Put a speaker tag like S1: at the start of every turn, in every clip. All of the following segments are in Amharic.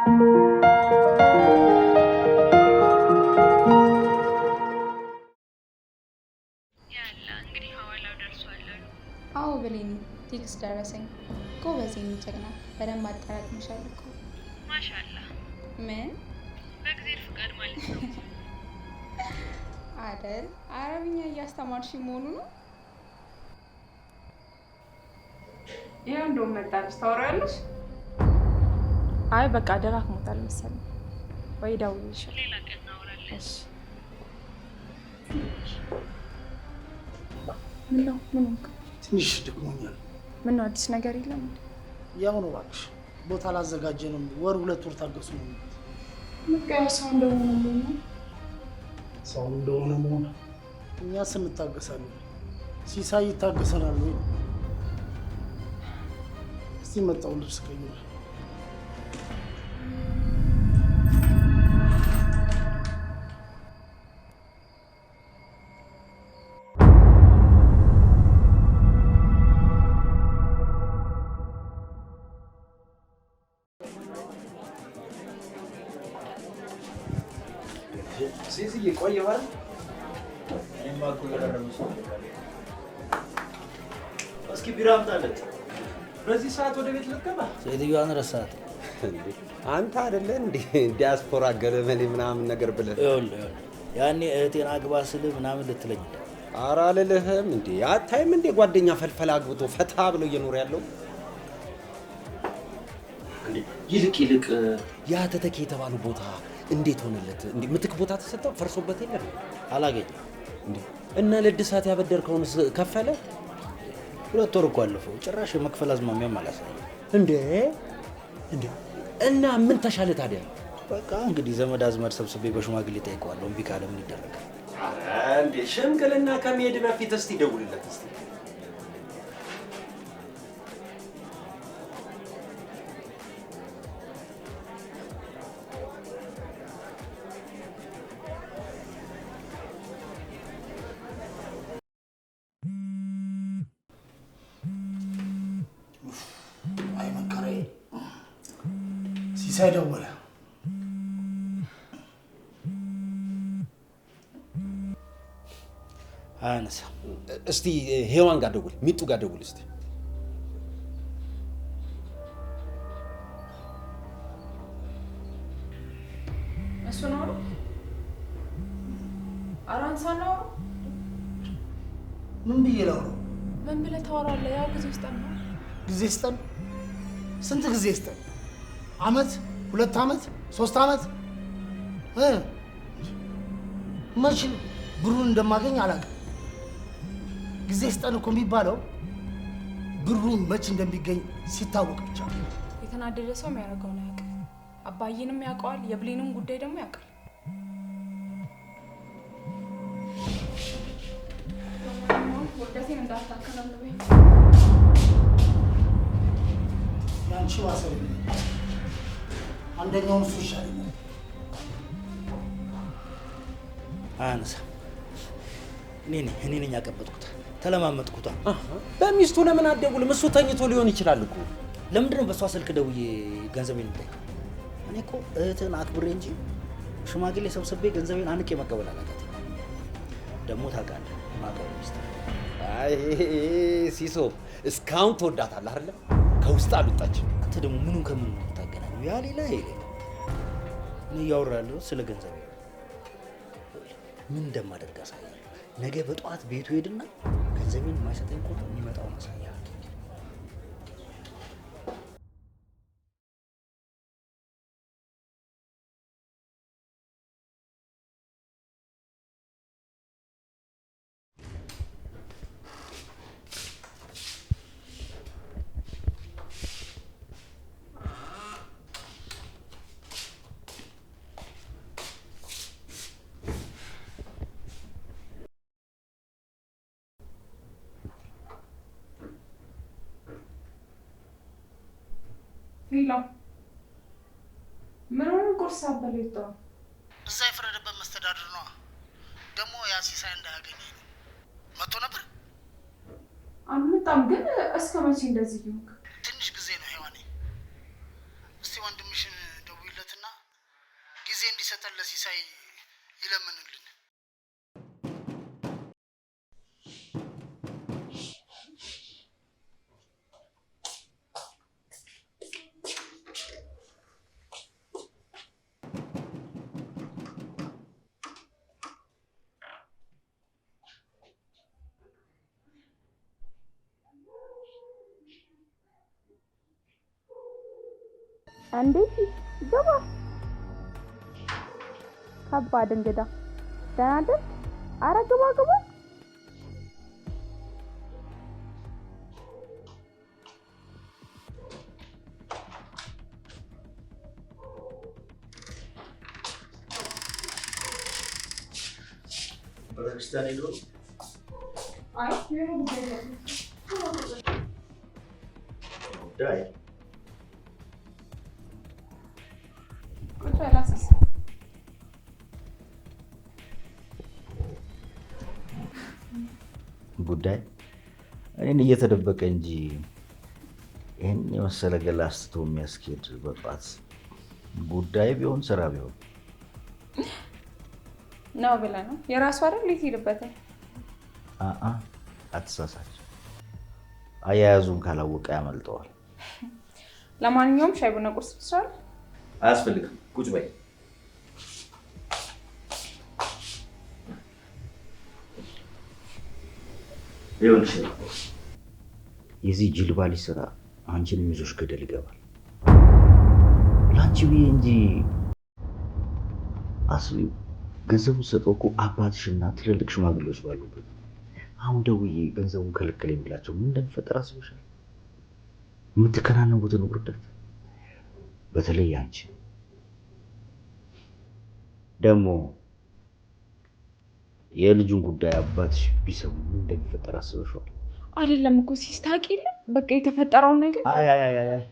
S1: ያላ እንግዲህ ሐዋላው ደርሷል አሉ።
S2: አዎ ብሌኒ፣ text ደረሰኝ። ጎበዝ የኔ ጀግና፣ በደንብ አጠራቅመሻል እኮ።
S1: ማሻአላ።
S2: ምን?
S1: በእግዜር ፍቃድ ማለት ነው።
S2: አደል አረብኛ እያስተማርሽ መሆኑ ነው?
S3: ይኸው እንደውም መጣለች። ታወሪያለሽ?
S2: አይ በቃ ደራክሞታል መሰለኝ። ወይ እደውልልሻለሁ።
S1: ሌላ ቀን እናወራለን።
S2: እሺ። ምነው? ምን ሆንክ?
S4: ትንሽ ደክሞኛል።
S2: ምነው አዲስ ነገር የለም እንዴ?
S4: ያው ነው እባክሽ፣ ቦታ አላዘጋጀንም። ወር 2 ወር ታገሱ ነው የሚሉት።
S2: በቃ ያው ሰው እንደሆነ መሆን ነው።
S4: ሰው እንደሆነ መሆን። እኛስ እንታገሳለን፣ ሲሳይ ይታገሰናል ወይ? እስቲ መጣው ልብስ ቀይር።
S5: ሴትዬ ቆየሁ አይደል? እኔማ እኮ የቀረበ ሰው እስኪ ቢራ አምጣለት። በዚህ ሰዓት ወደ ቤት ልትገባ?
S6: ሴትዮዋን ረሳት።
S7: አንተ አይደለ እንዴ ዲያስፖራ ገለመሌ ምናምን ነገር ብለህ?
S6: ይኸውልህ ይኸውልህ፣ ያኔ እህቴን አግባ ስልህ ምናምን ልትለኝ እንደ
S7: ኧረ አልልህም እንዴ። አታይም እንዴ ጓደኛ ፈልፈል አግብቶ ፈታ ብሎ እየኖረ ያለው? እንዴ ይልቅ ይልቅ ያ ተተኪ የተባለው ቦታ እንዴት ሆነለት? እንዴ ምትክ ቦታ ተሰጠው? ፈርሶበት የለም?
S6: አላገኘም።
S7: እንዴ እና ለእድሳት ያበደርከውንስ ከፈለ?
S6: 2 ወር እኮ አለፈው። ጭራሽ የመክፈል አዝማሚያም አላሳየም።
S7: እንዴ እንዴ እና ምን ተሻለ ታዲያ?
S6: በቃ እንግዲህ ዘመድ አዝማድ ሰብስቤ በሽማግሌ ጠይቀዋለሁ። እምቢ ካለ ምን ይደረጋል?
S7: እንዴ ሽምግልና ከመሄድ በፊት እስቲ ደውልለት እስቲ።
S4: አይ መከራዬ። ሲሳይ ደወለ።
S6: አያነሳም።
S7: እስቲ ሄዋን ጋር ደውል፣ ሚጡ ጋር ደውል እስቲ።
S3: እሱን አውሩ። ኧረ አንሳና አውሩ።
S4: ምን ብዬ ላውራው?
S2: ምን ብለህ ታወራለህ? ያው ጊዜ ውስጥ ነው።
S4: ጊዜ ስጠን። ስንት ጊዜ ስጠን? አመት፣ 2 አመት፣ 3 አመት እ መች ብሩን እንደማገኝ አላውቅም። ጊዜ ስጠን እኮ የሚባለው ብሩን መች እንደሚገኝ ሲታወቅ ብቻ ነው።
S2: የተናደደ ሰው የሚያደርገውን አያውቅም። አባዬንም ያውቀዋል፣ የብሌንም ጉዳይ ደግሞ ያውቃል። ለማንኛውም ውርደቴን እንዳታከናንበኝ።
S4: ያንቺ ዋሰብ አንደኛውን እሱ ይሻለኛል።
S6: አያነሳም። እኔ ነኝ ያቀበጥኩት። ተለማመጥኩታ።
S7: በሚስቱ ለምን አትደውልም? እሱ ተኝቶ ሊሆን ይችላል እኮ።
S6: ለምንድን ነው በእሷ ስልክ ደውዬ ገንዘቤን የምጠይቀው? እኔ እኮ እህትህን አክብሬ እንጂ ሽማግሌ ሰብስቤ ገንዘቤን አንቄ መቀበል አላቃተኝም። ደግሞ ታውቃለህ ማቀው ሚስት
S7: አይ ሲሶ እስካሁን ትወዳታለህ አይደለም? ከውስጥ አልወጣችም።
S6: አንተ ደግሞ ምኑን ከምኑ ነው የምታገናኘው? ያ ሌላ ይሄ ሌላ። እኔ እያወራሁ ያለሁት ስለ ገንዘቤ ነው። ምን እንደማደርግ አሳያለሁ። ነገ በጠዋት ቤቱ ሄድና ገንዘቤን የማይሰጠኝ ከሆነ የሚመጣውን አሳያለሁ።
S3: Hello፣ ምን ሆነ? ቁርስ ሳትበላ የወጣኸው?
S4: እዛ የፈረደበት መስተዳድር ነዋ። ደግሞ ያ ሲሳይ እንዳያገኘኝ ነው። መጥቶ ነበር።
S3: አልመጣም። ግን እስከ መቼ እንደዚህ እየሆንክ?
S4: ትንሽ ጊዜ ነው ሔዋኔ። እስቲ ወንድምሽን ደውይለትና ጊዜ እንዲሰጠን ለሲሳይ ይለምንልን።
S2: እንዴት ግባ። ከባድ እንግዳ። ደህና አደርክ? አረ ግባ ግባ።
S6: ቤተክርስቲያን ሄዶ
S3: አይ የሆነ ጉዳይ
S6: ጉዳይ
S3: ቁጭ በል አሲስ።
S6: ጉዳይ እኔን እየተደበቀ እንጂ ይህን የመሰለ ገላ አስትቶ የሚያስኬድ በጧት ጉዳይ ቢሆን ስራ ቢሆን
S3: ነው ብለህ ነው የራሱ አይደል? የት ሄድበታል?
S6: አአ አትሳሳች። አያያዙን ካላወቀ ያመልጠዋል።
S3: ለማንኛውም ሻይ ቡና ቁርስ ትችላለህ።
S6: አያስፈልግም። ቁጭ በይ። ይኸውልሽ የዚህ ጅልባሊ ስራ አንቺንም ይዞሽ ገደል ይገባል። ለአንቺ ብዬ እንጂ አስቢ፣ ገንዘቡን ሰጠው እኮ አባትሽና ትልልቅ ሽማግሌዎች ባሉበት። አሁን ደውዬ ገንዘቡን ከልክለኝ ብላቸው ምን እንደሚፈጠር አስበሻል? የምትከናነቡትን ውርደት፣ በተለይ አንቺ ደግሞ የልጁን ጉዳይ አባትሽ ቢሰሙ ምን እንደሚፈጠር አስበሽዋል?
S3: አይደለም እኮ ሲስ ታውቂ የለ በቃ የተፈጠረውን ነገር
S6: አይ አይ አይ አይ፣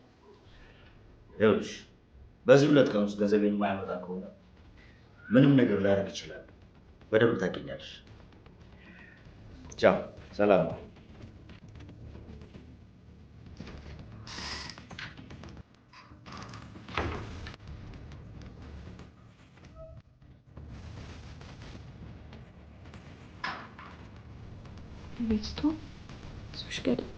S6: ይኸውልሽ በዚህ 2 ቀን ውስጥ ገንዘቤን የማያመጣ ከሆነ ምንም ነገር ላደርግ እችላለሁ። በደንብ ታውቂኛለሽ። ቻው፣ ሰላም ነው።
S2: ቤስቶ ሱሽ ገደል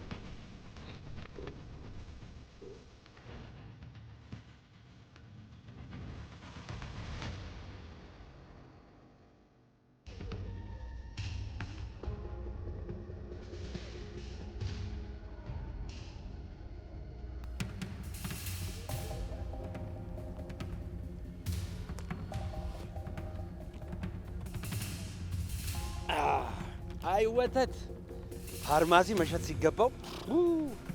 S7: አይ ወተት ፋርማሲ መሸጥ ሲገባው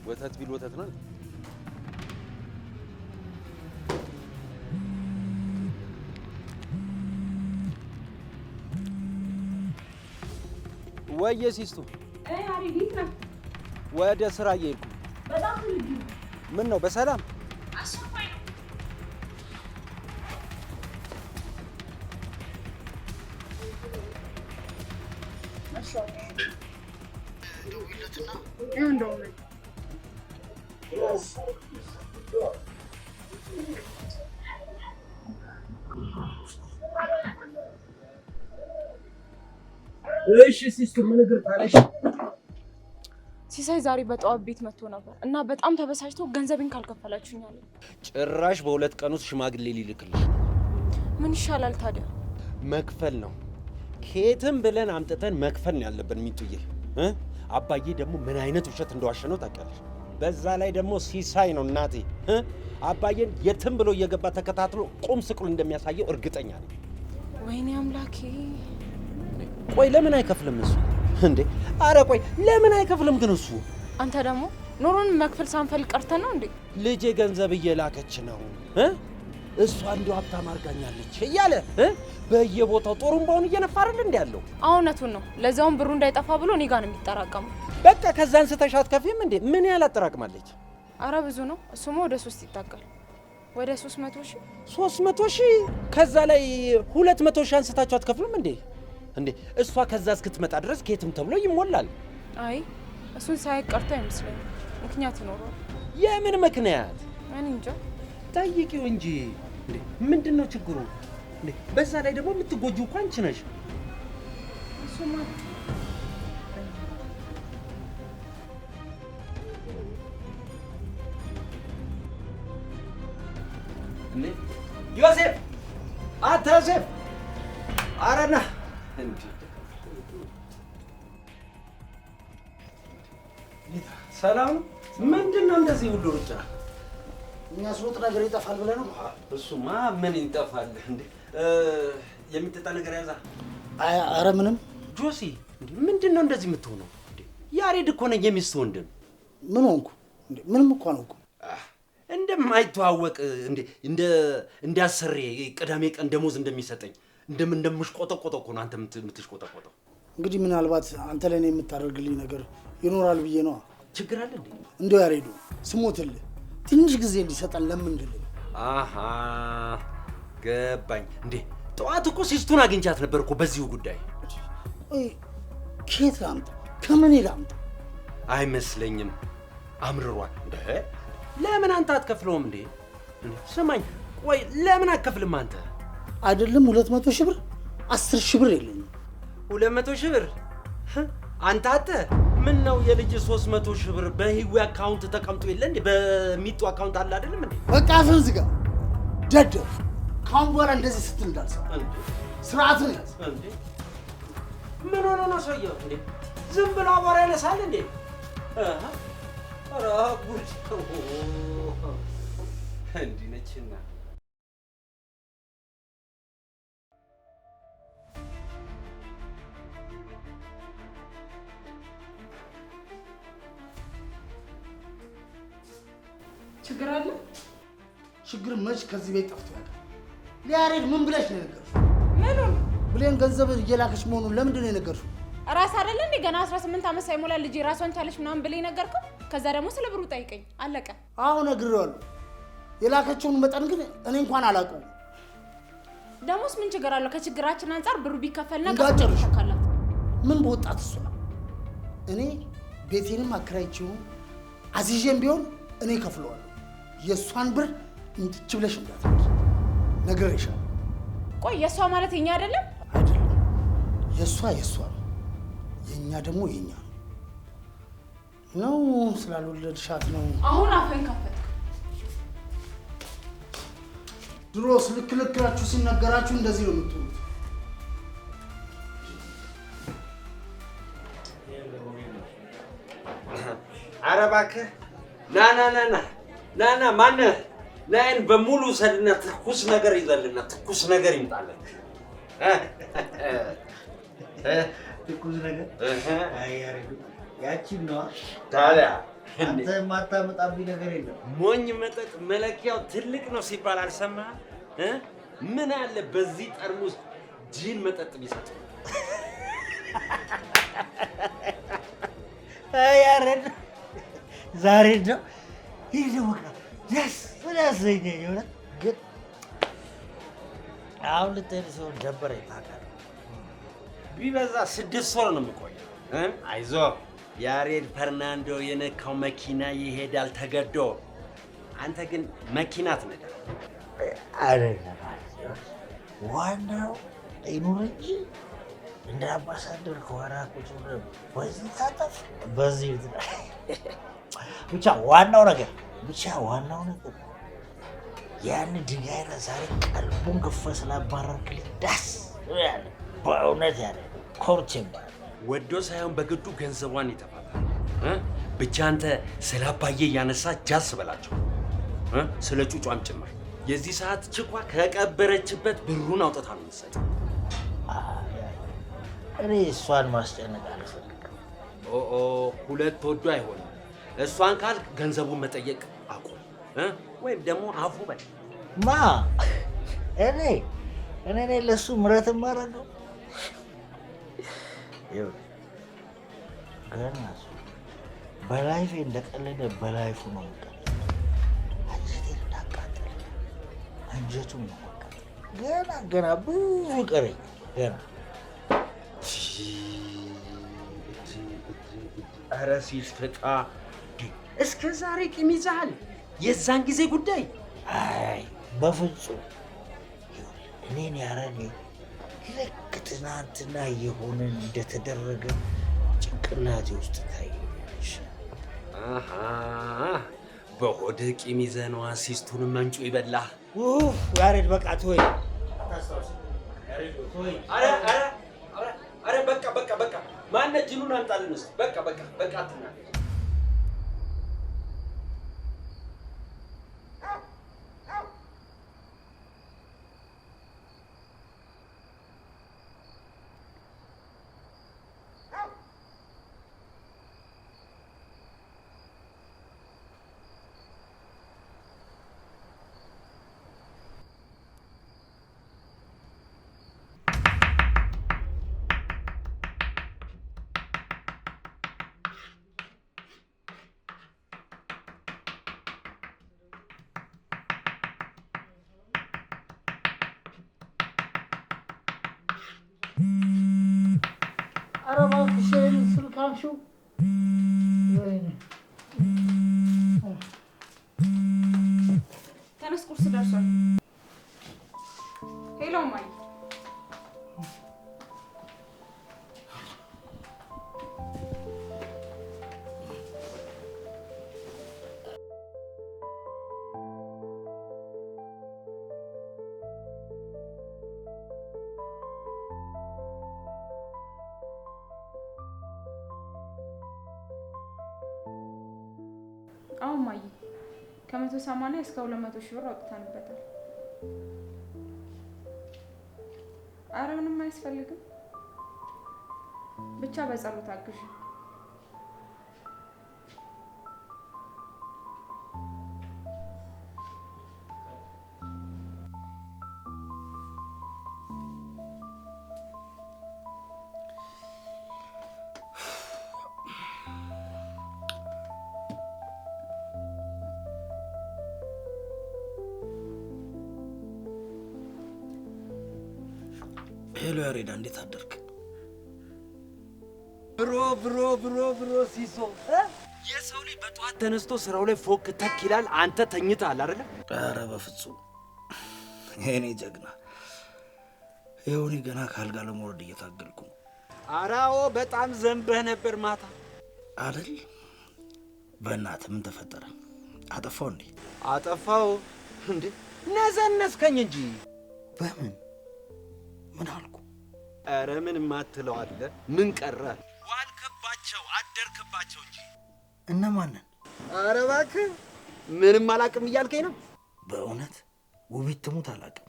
S7: ወተት ቢል ወተት ነው። ወየ ሲስቱ ወደ ስራ እየሄድኩ። ምን ነው በሰላም?
S4: ደውይለትና
S7: እሺ ሲስቱ ምን እግር ጣለሽ?
S3: ሲሳይ ዛሬ በጠዋት ቤት መጥቶ ነበር እና በጣም ተበሳጭቶ ገንዘቤን ካልከፈላችሁኝ አለ።
S7: ጭራሽ በ2 ቀን ውስጥ ሽማግሌ ሊልክልሽ።
S3: ምን ይሻላል ታዲያ?
S7: መክፈል ነው። ከየትም ብለን አምጥተን መክፈል ነው ያለብን። ሚጡዬ አባዬ ደግሞ ምን አይነት ውሸት እንደዋሸ ነው ታውቂያለሽ። በዛ ላይ ደግሞ ሲሳይ ነው እናቴ። አባዬን የትም ብሎ እየገባ ተከታትሎ ቁም ስቅሉ እንደሚያሳየው እርግጠኛ ነኝ።
S3: ወይኔ አምላኬ።
S7: ቆይ ለምን አይከፍልም እሱ እንዴ? አረ ቆይ ለምን አይከፍልም ግን እሱ?
S3: አንተ ደግሞ ኑሮን መክፈል ሳንፈልግ ቀርተን ነው እንዴ?
S7: ልጄ ገንዘብ እየላከች ነው እሷ እንደው ሀብታም አድርጋኛለች እያለ በየቦታው ጦሩምባውን እየነፋ አይደል እንዴ ያለው?
S3: እውነቱን ነው። ለዛውም ብሩ እንዳይጠፋ ብሎ እኔ ጋር ነው የሚጠራቀመው።
S7: በቃ ከዛ አንስተሽ አትከፊም እንዴ? ምን ያህል አጠራቅማለች?
S3: አረ ብዙ ነው እሱማ፣ ወደ 3 ይጠጋል። ወደ 300 ሺህ።
S7: 300 ሺህ? ከዛ ላይ 200 ሺህ አንስታችሁ አትከፍሉም እንዴ? እንዴ እሷ ከዛ እስክትመጣ ድረስ ከየትም ተብሎ ይሞላል።
S3: አይ እሱን ሳያውቅ ቀርቶ አይመስለኝም። ምክንያት ይኖረዋል።
S7: የምን ምክንያት?
S3: እኔ እንጃ።
S7: ጠይቂው እንጂ። እንዴ ምንድን ነው ችግሩ? እንዴ በዛ ላይ ደግሞ የምትጎጂው እኮ አንቺ ነሽ።
S3: እሱማ
S7: እንዴ ዮሴፍ፣ አንተ ዮሴፍ፣ ኧረ ና እንዴ! ሰላም ነው? ምንድን ነው እንደዚህ ሁሉ ሩጫ?
S4: እኛ ስሮጥ ነገር ይጠፋል ብለህ ነው?
S7: እሱማ ምን ይጠፋል እንዴ? የሚጠጣ ነገር ያዛ።
S4: አረ ምንም።
S7: ጆሲ፣ እንዴ ምንድን ነው እንደዚህ የምትሆነው? እንዴ ያሬድ እኮ ነኝ የሚስት ወንድም።
S4: ምን ሆንኩ? እንዴ ምንም እኮ አልሆንኩም።
S7: እንደማይተዋወቅ እንዴ እንደ እንዳሰሬ ቅዳሜ ቀን ደሞዝ እንደሚሰጠኝ እንደምሽቆጠቆጠው እኮ ነው አንተ የምትሽቆጠቆጠው።
S4: እንግዲህ ምናልባት አንተ ለእኔ የምታደርግልኝ ነገር ይኖራል ብዬ ነዋ።
S7: ችግር አለ እንዴ?
S4: እንደው ያሬዱ ስሞትልህ ትንሽ ጊዜ እንዲሰጠን ለምንድልኝ።
S7: አሃ ገባኝ። እንዴ ጠዋት እኮ ሲስቱን አግኝቻት ነበር እኮ በዚሁ ጉዳይ።
S4: ቆይ ከየት ላምጣ? ከምን ላምጣ?
S7: አይመስለኝም። አምርሯል። እንዴ ለምን አንተ አትከፍለውም እንዴ? ስማኝ፣ ቆይ ለምን አትከፍልም አንተ?
S4: አይደለም 200 ሺህ ብር 10 ሺህ ብር የለኝም።
S7: 200 ሺህ ብር አንተ አጥተህ ምን ነው የልጅ 300 ሺህ ብር በህዊ account ተቀምጦ የለ እንዴ? በሚጡ account አለ አይደለም እንዴ?
S4: በቃ አፍህን ዝጋ ደደብ። ከአሁን በኋላ እንደዚህ ስትል እንዳልሰማ ስርዓትን ያዝ።
S7: እንዴ ምን ሆኖ ነው ሰውየው? እንዴ ዝም ብሎ አቧራ ያነሳል እንዴ? ኧረ ጉድ! እንዲህ ነችና።
S3: ችግር አለ?
S4: ችግር መች ከዚህ ቤት ጠፍቶ ያውቃል? ለያሬድ ምን ብለሽ ነው የነገርሽው?
S3: ምኑን?
S4: ብሌን ገንዘብ እየላከች መሆኑን ለምንድን ነው የነገርሽው?
S3: ራስ አይደለ እንዴ ገና 18 ዓመት ሳይሞላ ልጄ ራሷን ቻለች ምናምን ብለህ ነገርከው? ከዛ ደግሞ ስለ ብሩ ጠይቀኝ። አለቀ።
S4: አዎ ነግሬዋለሁ። የላከችውን መጠን ግን እኔ እንኳን አላውቀውም።
S3: ደሞስ ምን ችግር አለው? ከችግራችን አንጻር ብሩ ቢከፈልና
S4: እንዳጨርሽ ምን በወጣት እሷ እኔ ቤቴንም አከራይቼው አዝዤም ቢሆን እኔ ከፍለዋለሁ። የእሷን ብር እንድች ብለሽ እንዳትነኪ ነግሬሻለሁ።
S3: ቆይ የእሷ ማለት የኛ አይደለም?
S4: አይደለም። የእሷ የእሷ ነው፣ የእኛ ደግሞ የእኛ ነው። ነው ስላልወለድሻት ነው።
S3: አሁን አፍህን ከፈትክ።
S4: ድሮስ ልክ ልካችሁ ሲነገራችሁ እንደዚህ ነው የምትሆኑት።
S7: ኧረ እባክህ ና ና ና ና ና ና ማነህ? ናይን በሙሉ ውሰድና ትኩስ ነገር ይዘልና ትኩስ ነገር ይምጣልን።
S6: ትኩስ ነገር አይ ያሬዱ ያቺን ነዋ።
S7: ታዲያ
S6: አንተ የማታመጣብኝ ነገር የለም።
S7: ሞኝ መጠጥ መለኪያው ትልቅ ነው ሲባል አልሰማህም? ምን አለ በዚህ ጠርሙስ ጂን መጠጥ ቢሰጥ።
S6: ያሬድ ዛሬ እንደው ይህ በቃ ደስ ያሰኘኝ እውነት። ግን አሁን ልትሄድ ሲሆን ደበረኝ ታውቃለህ።
S7: ቢበዛ 6 ወር ነው የምቆየው። አይዞህ ያሬድ ፈርናንዶ የነካው መኪና ይሄዳል ተገዶ። አንተ ግን መኪና አትነዳ።
S6: አይደለም ዋናው ይኑር እንጂ እንደ አምባሳደር ከኋላ ቁጭ ብለህ በዚህ ታጠፍ በዚህ ብቻ ዋናው ነገር ብቻ ዋናው ነገር ያን ድንጋይ ዛሬ ቀልቡን ግፈ ስላባረርክልኝ ደስ ያለ በእውነት ያለ ኮርቼ
S7: ወዶ ሳይሆን በግዱ ገንዘቧን ይተፋታል። ብቻ አንተ ስለ አባዬ እያነሳ ጃስ በላቸው፣ ስለ ጩጯም ጭምር። የዚህ ሰዓት ችኳ ከቀበረችበት ብሩን አውጥታ ነው የምትሰጠው።
S6: እኔ እሷን ማስጨነቅ አልፈልግም።
S7: ኦ ሁለት ወዶ አይሆንም። እሷን ካልክ ገንዘቡን መጠየቅ አቁም፣ ወይም ደግሞ አፉ በል።
S6: ማ እኔ እኔ እኔ ለእሱ ምረት የማደርገው ገና እሱ በላይፌ እንደቀለደ በላይፉ ነው የምቀልደው። አንጀቴን እንዳቃጠለ አንጀቱን ነው የማቃጠል። ገና ገና ብዙ ይቀረኛል ገና።
S7: ኧረ ሲስተጣ እስከ ዛሬ ቂም ይዘሃል? የዛን ጊዜ ጉዳይ
S6: አይ በፍጹም እኔን ያረገኝ ልክ ትናንትና የሆነ እንደተደረገ ጭንቅላቴ ውስጥ ታየኛለች።
S7: አሃ በሆድህ ቂም ይዘህ ነዋ ሲስቱንም መንጮ ይበላህ።
S6: ኡፍ ያሬድ በቃ ተወኝ።
S7: ኧረ ኧረ ኧረ በቃ በቃ በቃ ማነህ ጅኑን አምጣልን እስኪ። በቃ በቃ በቃ አትናገር።
S4: ኧረ እባክሽ ይሄንን ስልክ አንሺው። ወይኔ
S3: ተነስ፣ ቁርስ ደርሷል። Hello እማዬ። አዎ እማዬ፣ ከ180 እስከ 200 ሺህ ብር አውጥተንበታል። አረ ምንም አያስፈልግም፣ ብቻ በጸሎት አግዥ።
S6: Hello ያሬዳ፣ እንዴት አደርክ?
S7: Bro bro bro bro ሲሶ የሰው ልጅ በጠዋት ተነስቶ ስራው ላይ ፎክ ተክ ይላል። አንተ ተኝተሃል አይደለ?
S6: ኧረ በፍጹም የኔ ጀግና፣ ይኸው እኔ ገና ከአልጋ ለመውረድ እየታገልኩ ነው።
S7: ኧረ አዎ በጣም ዘንበህ ነበር ማታ
S6: አይደል? በእናትህ ምን ተፈጠረ? አጠፋው እንዴ?
S7: አጠፋው እንዴ? ነዘነስከኝ እንጂ።
S6: በምን ምን አልኩ?
S7: ኧረ ምን የማትለው አለ? ምን ቀረ? ዋልክባቸው አደርክባቸው እንጂ።
S6: እነማንን?
S7: ኧረ እባክህ ምንም አላውቅም እያልከኝ ነው?
S6: በእውነት ውቢት ትሙት አላውቅም።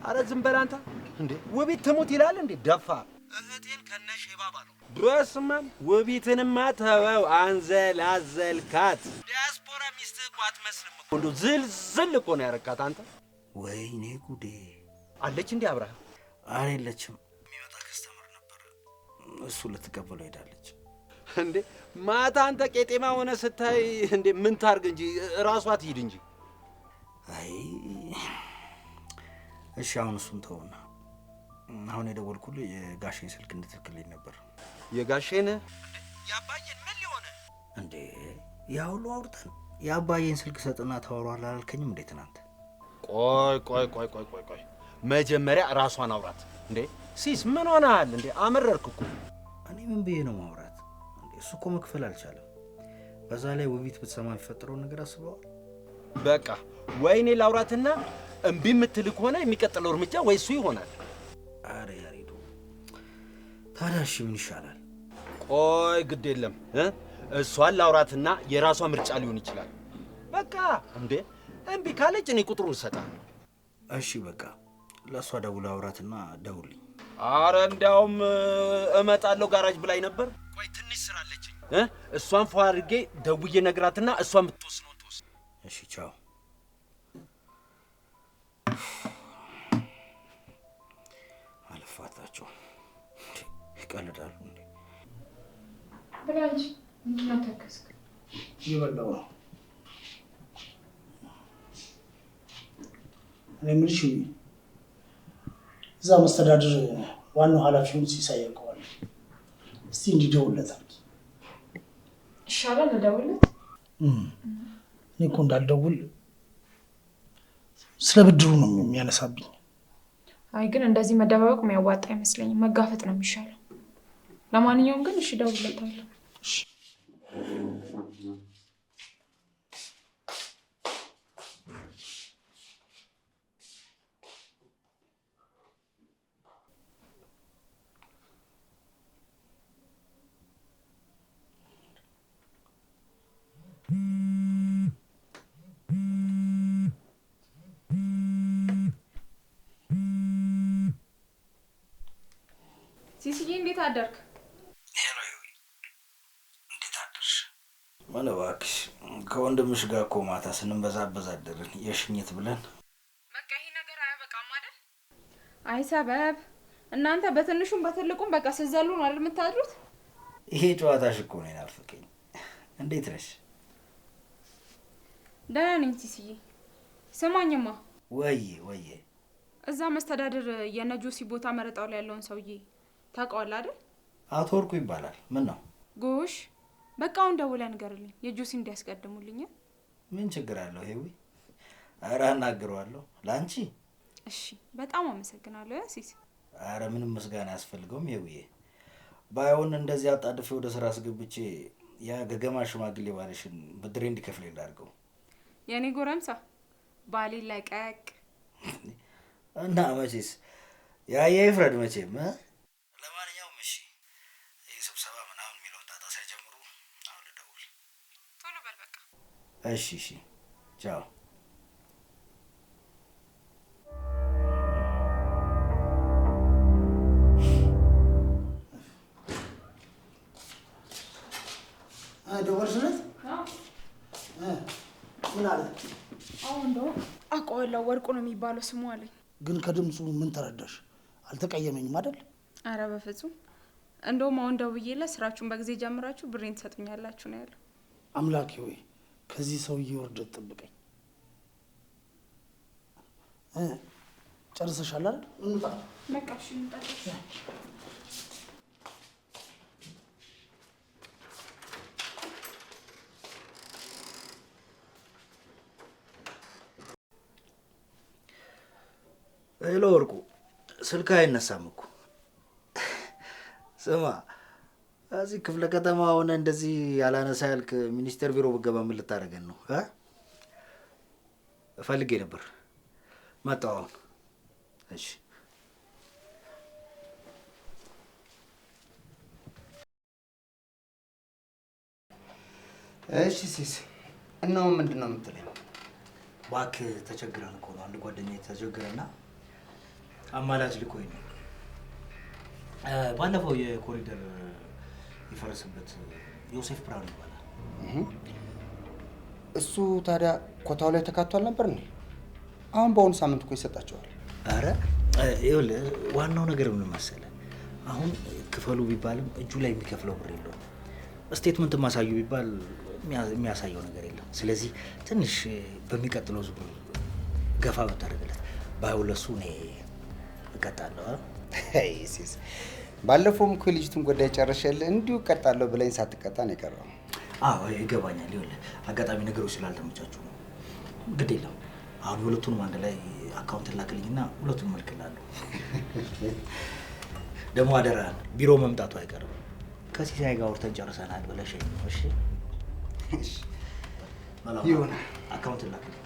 S7: ኧረ ዝም በል አንተ። እንዴ ውቢት ትሙት ይላል እንዴ? ደፋ እህቴን ከነሼባ ባለው። በስመ አብ ውቢትንማ ተወው፣ አንዘላዘልካት። ዲያስፖራ ሚስትህ እኮ አትመስልም እኮ እንደው ዝልዝል እኮ ነው ያረካት አንተ።
S6: ወይኔ ጉዴ!
S7: አለች እንዴ አብረህ?
S6: ኧረ የለችም። የሚመጣ customer ነበር፣ እሱ ልትቀበለው ሄዳለች።
S7: እንዴ ማታ አንተ ቄጤማ ሆነ ስታይ እንዴ ምን ታርግ እንጂ እራሷ ትሂድ እንጂ።
S6: አይ እሺ፣ አሁን እሱን ተውና፣ አሁን የደወልኩልህ የጋሼን ስልክ እንድትልክልኝ ነበር።
S7: የጋሼን? የአባዬን ምን ሊሆን
S6: እንዴ? ያ ሁሉ አውርተን የአባዬን ስልክ ሰጥና ታወራዋለህ አላልከኝም እንዴ ትናንት?
S7: ቆይ ቆይ ቆይ ቆይ ቆይ ቆይ መጀመሪያ ራሷን አውራት። እንዴ ሲስ ምን ሆነሃል እንዴ? አመረርክ እኮ።
S6: እኔ ምን ብዬ ነው ማውራት እንዴ? እሱ እኮ መክፈል አልቻለም። በዛ ላይ ውቢት ብትሰማ የሚፈጠረውን ነገር አስበዋል።
S7: በቃ ወይኔ ላውራትና እምቢ የምትል ከሆነ የሚቀጥለው እርምጃ ወይ እሱ ይሆናል።
S6: አረ ያሬዱ ታዲያ እሺ ምን ይሻላል?
S7: ቆይ ግድ የለም እሷን ላውራትና የራሷ ምርጫ ሊሆን ይችላል። በቃ እንዴ እምቢ ካለች እኔ ቁጥሩን እሰጣለሁ።
S6: እሺ በቃ ለእሷ ደውላ አውራትና ደውልኝ።
S7: አረ እንዲያውም እመጣለሁ ጋራጅ ብላኝ ነበር። ቆይ ትንሽ ስራ አለችኝ። እሷን ፏ አድርጌ ደውዬ ነግራትና እሷ የምትወስነውን ትወስን።
S6: እሺ ቻው። አልፋታቸው ይቀልዳሉ እንዴ?
S2: ብላ እንጂ ምንድን ነው ተከስክ?
S4: እየበላሁ ነው። እኔ የምልሽ እዛ መስተዳድር ዋናው ኃላፊውን ሲሳይ ያውቀዋል። እስቲ እንዲደውልለት አድርጊ።
S3: ይሻላል ልደውልለት?
S4: እኔ እኮ እንዳልደውል ስለ ብድሩ ነው የሚያነሳብኝ።
S3: አይ ግን እንደዚህ መደባበቅ የሚያዋጣ አይመስለኝም። መጋፈጥ ነው የሚሻለው። ለማንኛውም ግን እሺ እደውልለታለሁ።
S4: እሺ።
S3: ሲሲዬ እንዴት አደርክ?
S6: Hello እንዴት አደርሽ? ምን እባክሽ ከወንድምሽ ጋር እኮ ማታ ስንበዛበዝ አደርን የሽኝት ብለን።
S3: በቃ ይሄ ነገር አያበቃም አይደል? አይ ሰበብ እናንተ በትንሹም በትልቁም በቃ ስትዘሉ ነው አይደል የምታድሩት?
S6: ይሄ ጨዋታሽ እኮ ነው የናፈቀኝ። እንዴት ነሽ?
S3: ደህና ነኝ ሲሲዬ። ስማኝማ።
S6: ወዬ ወዬ።
S3: እዛ መስተዳድር የነጆሲ ቦታ መረጣው ላይ ያለውን ሰውዬ ታውቀዋለህ አይደል?
S6: አቶ ወርቁ ይባላል። ምን ነው?
S3: ጎሽ በቃ አሁን ደውለህ ንገርልኝ የጆሲ እንዲያስቀድሙልኝ።
S6: ምን ችግር አለው ሄዊ? ኧረ አናግረዋለሁ። ላንቺ
S3: እሺ። በጣም አመሰግናለሁ ሲሲ።
S6: ኧረ ምንም ምስጋና አያስፈልገውም ሄዊዬ። ባይሆን እንደዚህ አጣድፌ ወደ ስራ አስገብቼ ያ ገገማ ሽማግሌ ባልሽን ብድሬ እንዲከፍልኝ ላድርገው።
S3: የኔ ጎረምሳ ባሌ ለቀቅ
S6: እና መቼስ ያየ ይፍረድ መቼም። ለማንኛውም እሺ ይህ ስብሰባ ምናምን የሚለውን ጣጣ ሳይጀምሩ አሁን ልደውል።
S3: ቶሎ በል በቃ።
S6: እሺ እሺ፣ ቻው።
S4: ደወልሽለት? ምን አለ?
S3: አዎ እንደው አውቀዋለሁ ወርቁ ነው የሚባለው ስሙ አለኝ።
S4: ግን ከድምፁ ምን ተረዳሽ? አልተቀየመኝም አይደል?
S3: አረ በፍጹም። እንደውም አሁን ደውዬለት ስራችሁን በጊዜ ጀምራችሁ ብሬን ትሰጡኛላችሁ ነው ያለው።
S4: አምላኬ ሆይ ከዚህ ሰውዬ ውርደት ጠብቀኝ። ጨርሰሻል አይደል? እንውጣ።
S3: በቃ እሺ እንውጣ።
S6: Hello ወርቁ፣ ስልክ አይነሳም እኮ። ስማ እዚህ ክፍለ ከተማ ሆነ እንደዚህ ያላነሳ ያልክ ሚኒስቴር ቢሮ ብገባ ምን ልታደርገን ነው? ፈልጌ ነበር፣ መጣሁ አሁን። እሺ
S8: እሺ ሲስ፣ እና አሁን ምንድን ነው የምትለኝ?
S6: እባክህ ተቸግረን እኮ ነው። አንድ ጓደኛዬ ተቸግረና አማላጅ ልኮኝ ነው። ባለፈው የኮሪደር የፈረሰበት ዮሴፍ ብርሃኑ ይባላል።
S8: እሱ ታዲያ ኮታው ላይ ተካቷል ነበር እንዴ? አሁን በአሁኑ ሳምንት እኮ ይሰጣቸዋል።
S6: አረ ይኸውልህ ዋናው ነገር ምን መሰለህ፣ አሁን ክፈሉ ቢባልም እጁ ላይ የሚከፍለው ብር የለውም። Statement ማሳዩ ቢባል የሚያሳየው ነገር የለም። ስለዚህ ትንሽ በሚቀጥለው ዙር ገፋ ብታደርግለት ባይሆን ለእሱ እኔ እቀጣለሁ።
S8: አይ ሲስ፣ ባለፈውም እኮ የልጅቱን ጉዳይ ጨርሼልህ እንዲሁ እቀጣለሁ ብለኝ ሳትቀጣ ነው የቀረው።
S6: አዎ ይገባኛል። ይኸውልህ አጋጣሚ ነገሮች ስላልተመቻቹ ነው። ግድ የለም አሁን የሁለቱንም አንድ ላይ account ላክልኝና ሁለቱንም እልክልሃለሁ። ደግሞ አደራህን ቢሮ መምጣቱ አይቀርም። ከሲሳይ ጋር አውርተን ጨርሰናል ብለህ ሸኘው። እሺ
S8: ይሁን።
S6: Account ላክልኝ።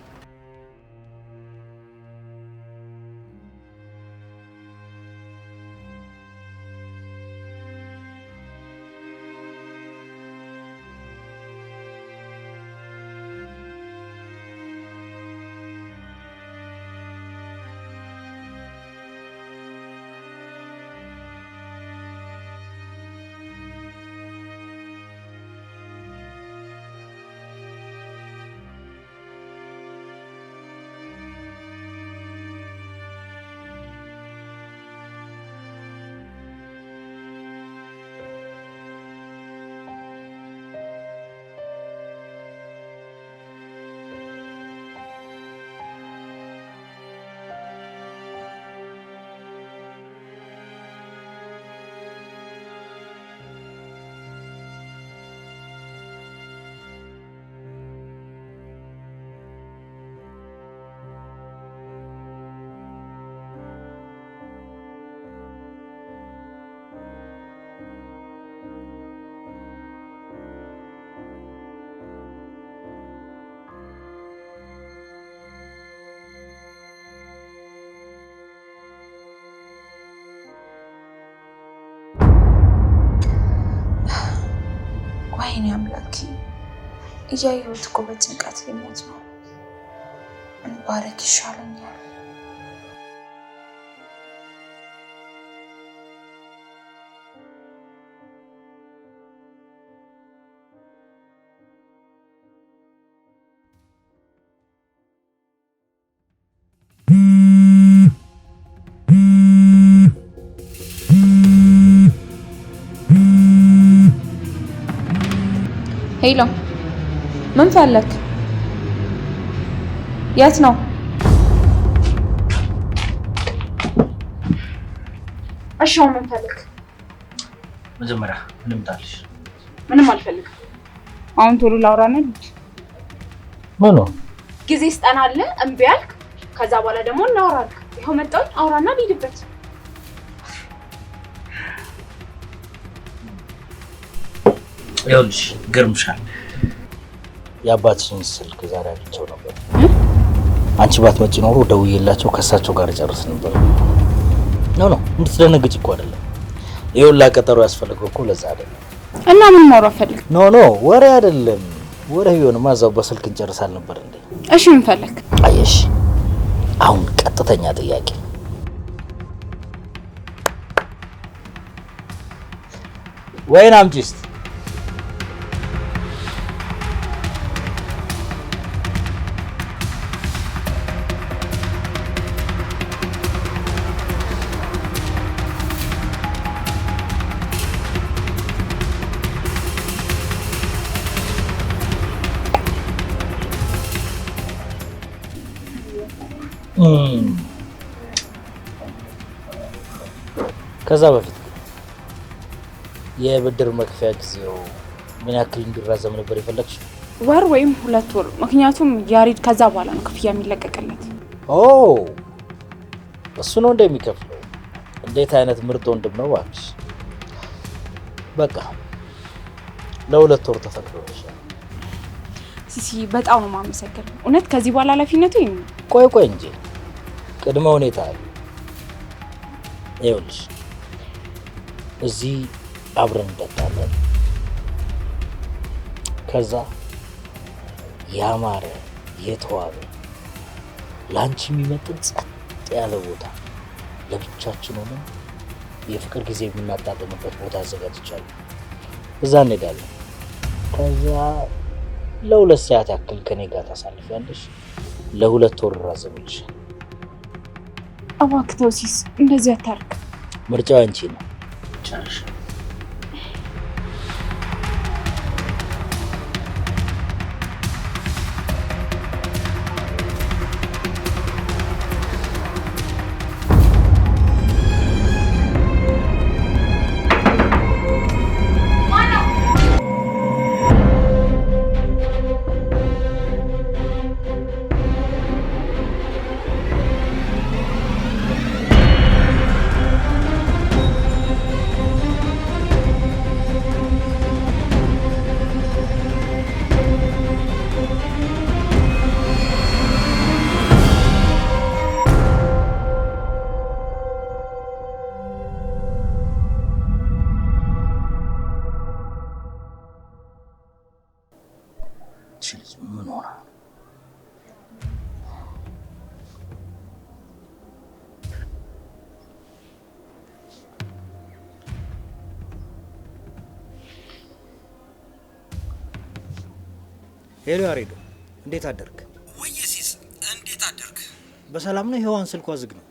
S2: እያየሁት እኮ በጭንቀት ሊሞት ነው። ምን ባረግ ይሻለኛል? Hello፣ ምን ፈለክ? የት ነው?
S3: እሺ አሁን ምን ፈለክ?
S6: መጀመሪያ ምንም ጣልሽ?
S3: ምንም አልፈልግም። አሁን ቶሎ ላውራና ልጅ
S6: ምኑ
S3: ጊዜ ስጠን አለ እምቢ አልክ። ከዛ በኋላ ደግሞ እናውራ አልክ። ይኸው መጣሁኝ፣ አውራና ልሂድበት።
S6: ይኸውልሽ ገርምሻል። የአባትሽን ስልክ ዛሬ አግኝቼው ነበር። አንቺ ባትመጪ ኖሮ ደውዬላቸው ከእሳቸው ጋር እጨርስ ነበር። No no፣ እንድትደነግጭ እኮ አይደለም። ይኸውልህ ቀጠሮ ያስፈልገው እኮ ለዛ አይደለም።
S3: እና ምን ማውራት ፈልግ?
S6: No no፣ ወሬ አይደለም። ወሬ ቢሆንማ እዛው በስልክ እንጨርሳል ነበር እንዴ።
S3: እሺ ምን ፈለግ?
S6: አየሽ፣ አሁን ቀጥተኛ ጥያቄ ወይን አምጪ እስኪ። ከዛ በፊት ግን የብድር መክፈያ ጊዜው ምን ያክል እንዲራዘም ነበር የፈለግሽው?
S3: ወር ወይም 2 ወር። ምክንያቱም ያሬድ ከዛ በኋላ ነው ክፍያ የሚለቀቅለት።
S6: ኦ እሱ ነው እንደሚከፍለው። እንዴት አይነት ምርጥ ወንድም ነው እባክሽ። በቃ ለ2 ወር ተፈቅዶልሻል።
S3: ሲሲ በጣም ነው የማመሰግነው። እውነት ከዚህ በኋላ ኃላፊነቱ የኔ ነው።
S6: ቆይ ቆይ እንጂ ቅድመ ሁኔታ አለ። ይኸውልሽ እዚህ አብረን እንጠጣለን። ከዛ ያማረ የተዋበ ለአንቺ የሚመጥን ጸጥ ያለ ቦታ ለብቻችን ሆነን የፍቅር ጊዜ የምናጣጥምበት ቦታ አዘጋጅቻለሁ። እዛ እንሄዳለን። ከዛ ለ2 ሰዓት ያክል ከኔ ጋር ታሳልፊያለሽ። ለ2 ወር እራዘምልሻለሁ።
S3: እባክህ ተው ሲስ፣ እንደዚህ አታርግ።
S6: ምርጫው አንቺ ነው። ጨርሽ። ምን ሆና ነው? Hello ያሬዶ፣ እንዴት አደርክ?
S9: ወይዬ ሲስ፣ እንዴት አደርክ?
S6: በሰላም ነው? ሔዋን ስልኳ ዝግ ነው።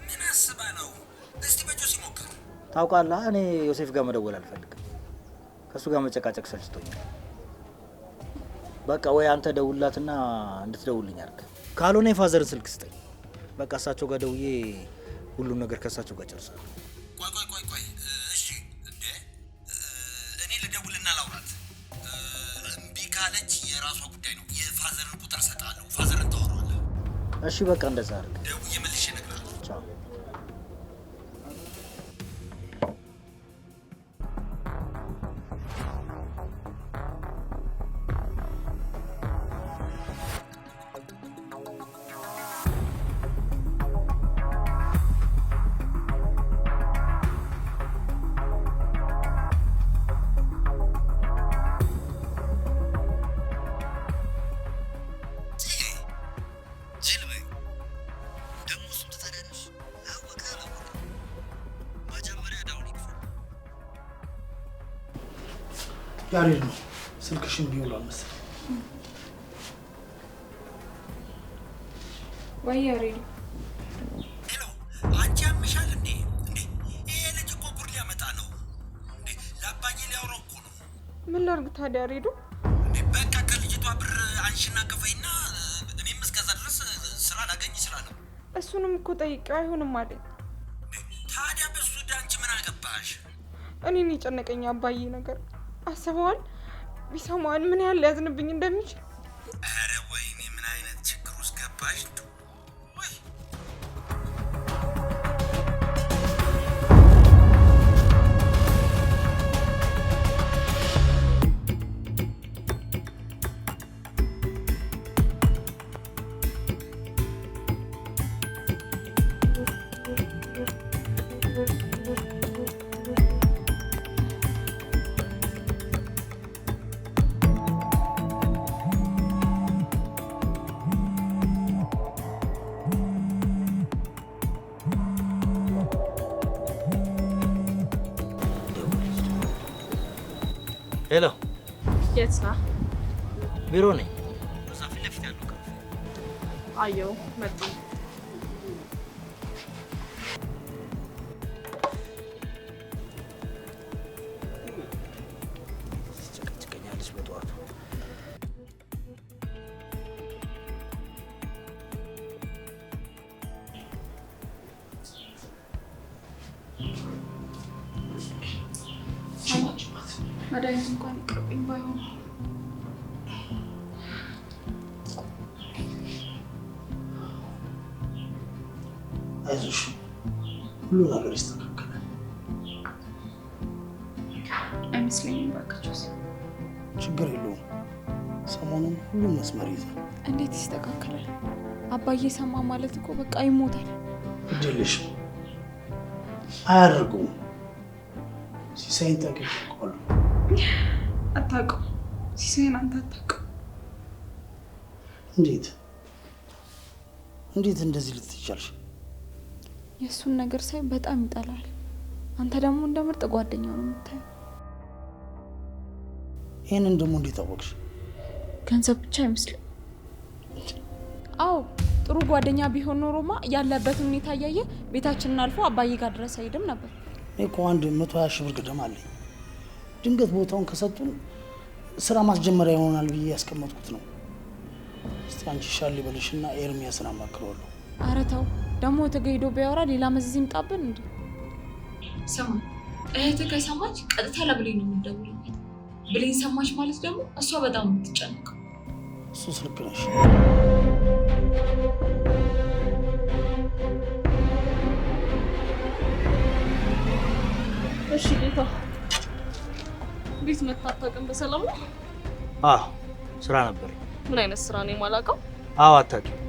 S9: ምን አስባ ነው? እስቲ በጆሲ ሞክር።
S6: ታውቃለህ፣ እኔ ዮሴፍ ጋር መደወል አልፈልግም። ከእሱ ጋር መጨቃጨቅ ሰልችቶኛል። በቃ ወይ አንተ ደውላትና እንድትደውልኝ አድርግ። ካልሆነ የ father ን ስልክ ስጠኝ። በቃ እሳቸው ጋር ደውዬ ሁሉም ነገር ከእሳቸው ጋር ጨርሳለሁ።
S9: ቆይ ቆይ ቆይ ቆይ፣ እሺ፣ እንዴ እኔ ልደውልና ላውራት። እምቢ ካለች የራሷ ጉዳይ ነው። የ father ን ቁጥር እሰጥሃለሁ። Father ን ታወራዋለህ።
S6: እሺ፣ በቃ እንደዛ አድርግ።
S9: ደውዬ መልሼ እነግርሃለሁ።
S6: ቻው።
S4: ያሬድ ነው ስልክሽን ቢውሏል መሰለኝ።
S3: ወይ ያሬድ፣
S9: Hello፣ አንቺ ያምሻል እንዴ? እንዴ ይሄ ልጅ እኮ ጉድ ሊያመጣ ነው እንዴ! ለአባዬ ሊያወራው እኮ ነው።
S3: ምን ላድርግ ታዲያ ያሬዱ?
S9: እንዴ በቃ ከልጅቷ ብር አንሽና ክፈይና እኔም እስከዛ ድረስ ስራ ላገኝ እችላለሁ።
S3: እሱንም እኮ ጠይቄው አይሆንም አለኝ።
S9: ታዲያ በሱ ዕዳ አንቺ ምን አገባሽ?
S3: እኔን የጨነቀኝ አባዬ ነገር አስበዋል። ቢሰማን ምን ያህል ሊያዝንብኝ እንደሚችል።
S9: ኧረ ወይኔ ምን አይነት ችግር ውስጥ ገባሽ? ወይ
S6: Hello፣
S1: የት ነህ?
S6: ቢሮ ነኝ። እዛ ፊት ለፊት ያለው ካፌ።
S1: አየው መጡ።
S6: ትጨቀጭቀኛለች በጠዋቱ።
S2: መድኃኒት እንኳን ይቅርብኝ ባይሆን
S4: አይዞሽ፣ ሁሉ ነገር ይስተካከላል።
S2: አይመስለኝም። እባክህ ጆሲ፣
S4: ችግር የለውም። ሰሞኑን ሁሉም መስመር ይይዛል።
S3: እንዴት ይስተካከላል? አባዬ ሰማ ማለት እኮ በቃ ይሞታል።
S4: ግድ የለሽም፣ አያደርገውም። ሲሳይን ጠንቅቄ አውቀዋለሁ።
S2: አታውቅም። ሲሳይን አንተ አታውቅም።
S4: እንዴት እንዴት እንደዚህ ልትይ ቻልሽ?
S2: የእሱን ነገር ሳይ በጣም ይጠላል። አንተ ደግሞ እንደ ምርጥ ጓደኛው ነው የምታየው።
S4: ይህንን ደግሞ እንዴት አወቅሽ?
S2: ገንዘብ ብቻ አይመስልም።
S3: አዎ ጥሩ ጓደኛ ቢሆን ኖሮማ ያለበትን ሁኔታ እያየ ቤታችንን አልፎ አባዬ ጋር ድረስ አይሄድም ነበር።
S4: እኔ እኮ አንድ 120,000 ብር ገደማ አለኝ። ድንገት ቦታውን ከሰጡን ስራ ማስጀመሪያ ይሆናል ብዬ ያስቀመጥኩት ነው። እስቲ አንቺ ሻል ይበልሽና ኤርሚያስን አማክረዋለሁ።
S3: ኧረ ተው ደግሞ ተገይዶ ቢያወራ ሌላ መዘዝ ይምጣብን እንዴ።
S1: ስማ እህትህ ከሰማች ቀጥታ ለብሌን ነው የምንደውልበት። ብሌን ሰማች ማለት ደግሞ እሷ በጣም ነው የምትጨነቀው።
S4: እሱስ ልክ ነሽ።
S1: እሺ ጌታ፣ ቤት መጥተህ አታውቅም? በሰላም ነው?
S6: አዎ ስራ ነበር።
S1: ምን አይነት ስራ ነው የማላውቀው?
S6: አዎ አታውቂም።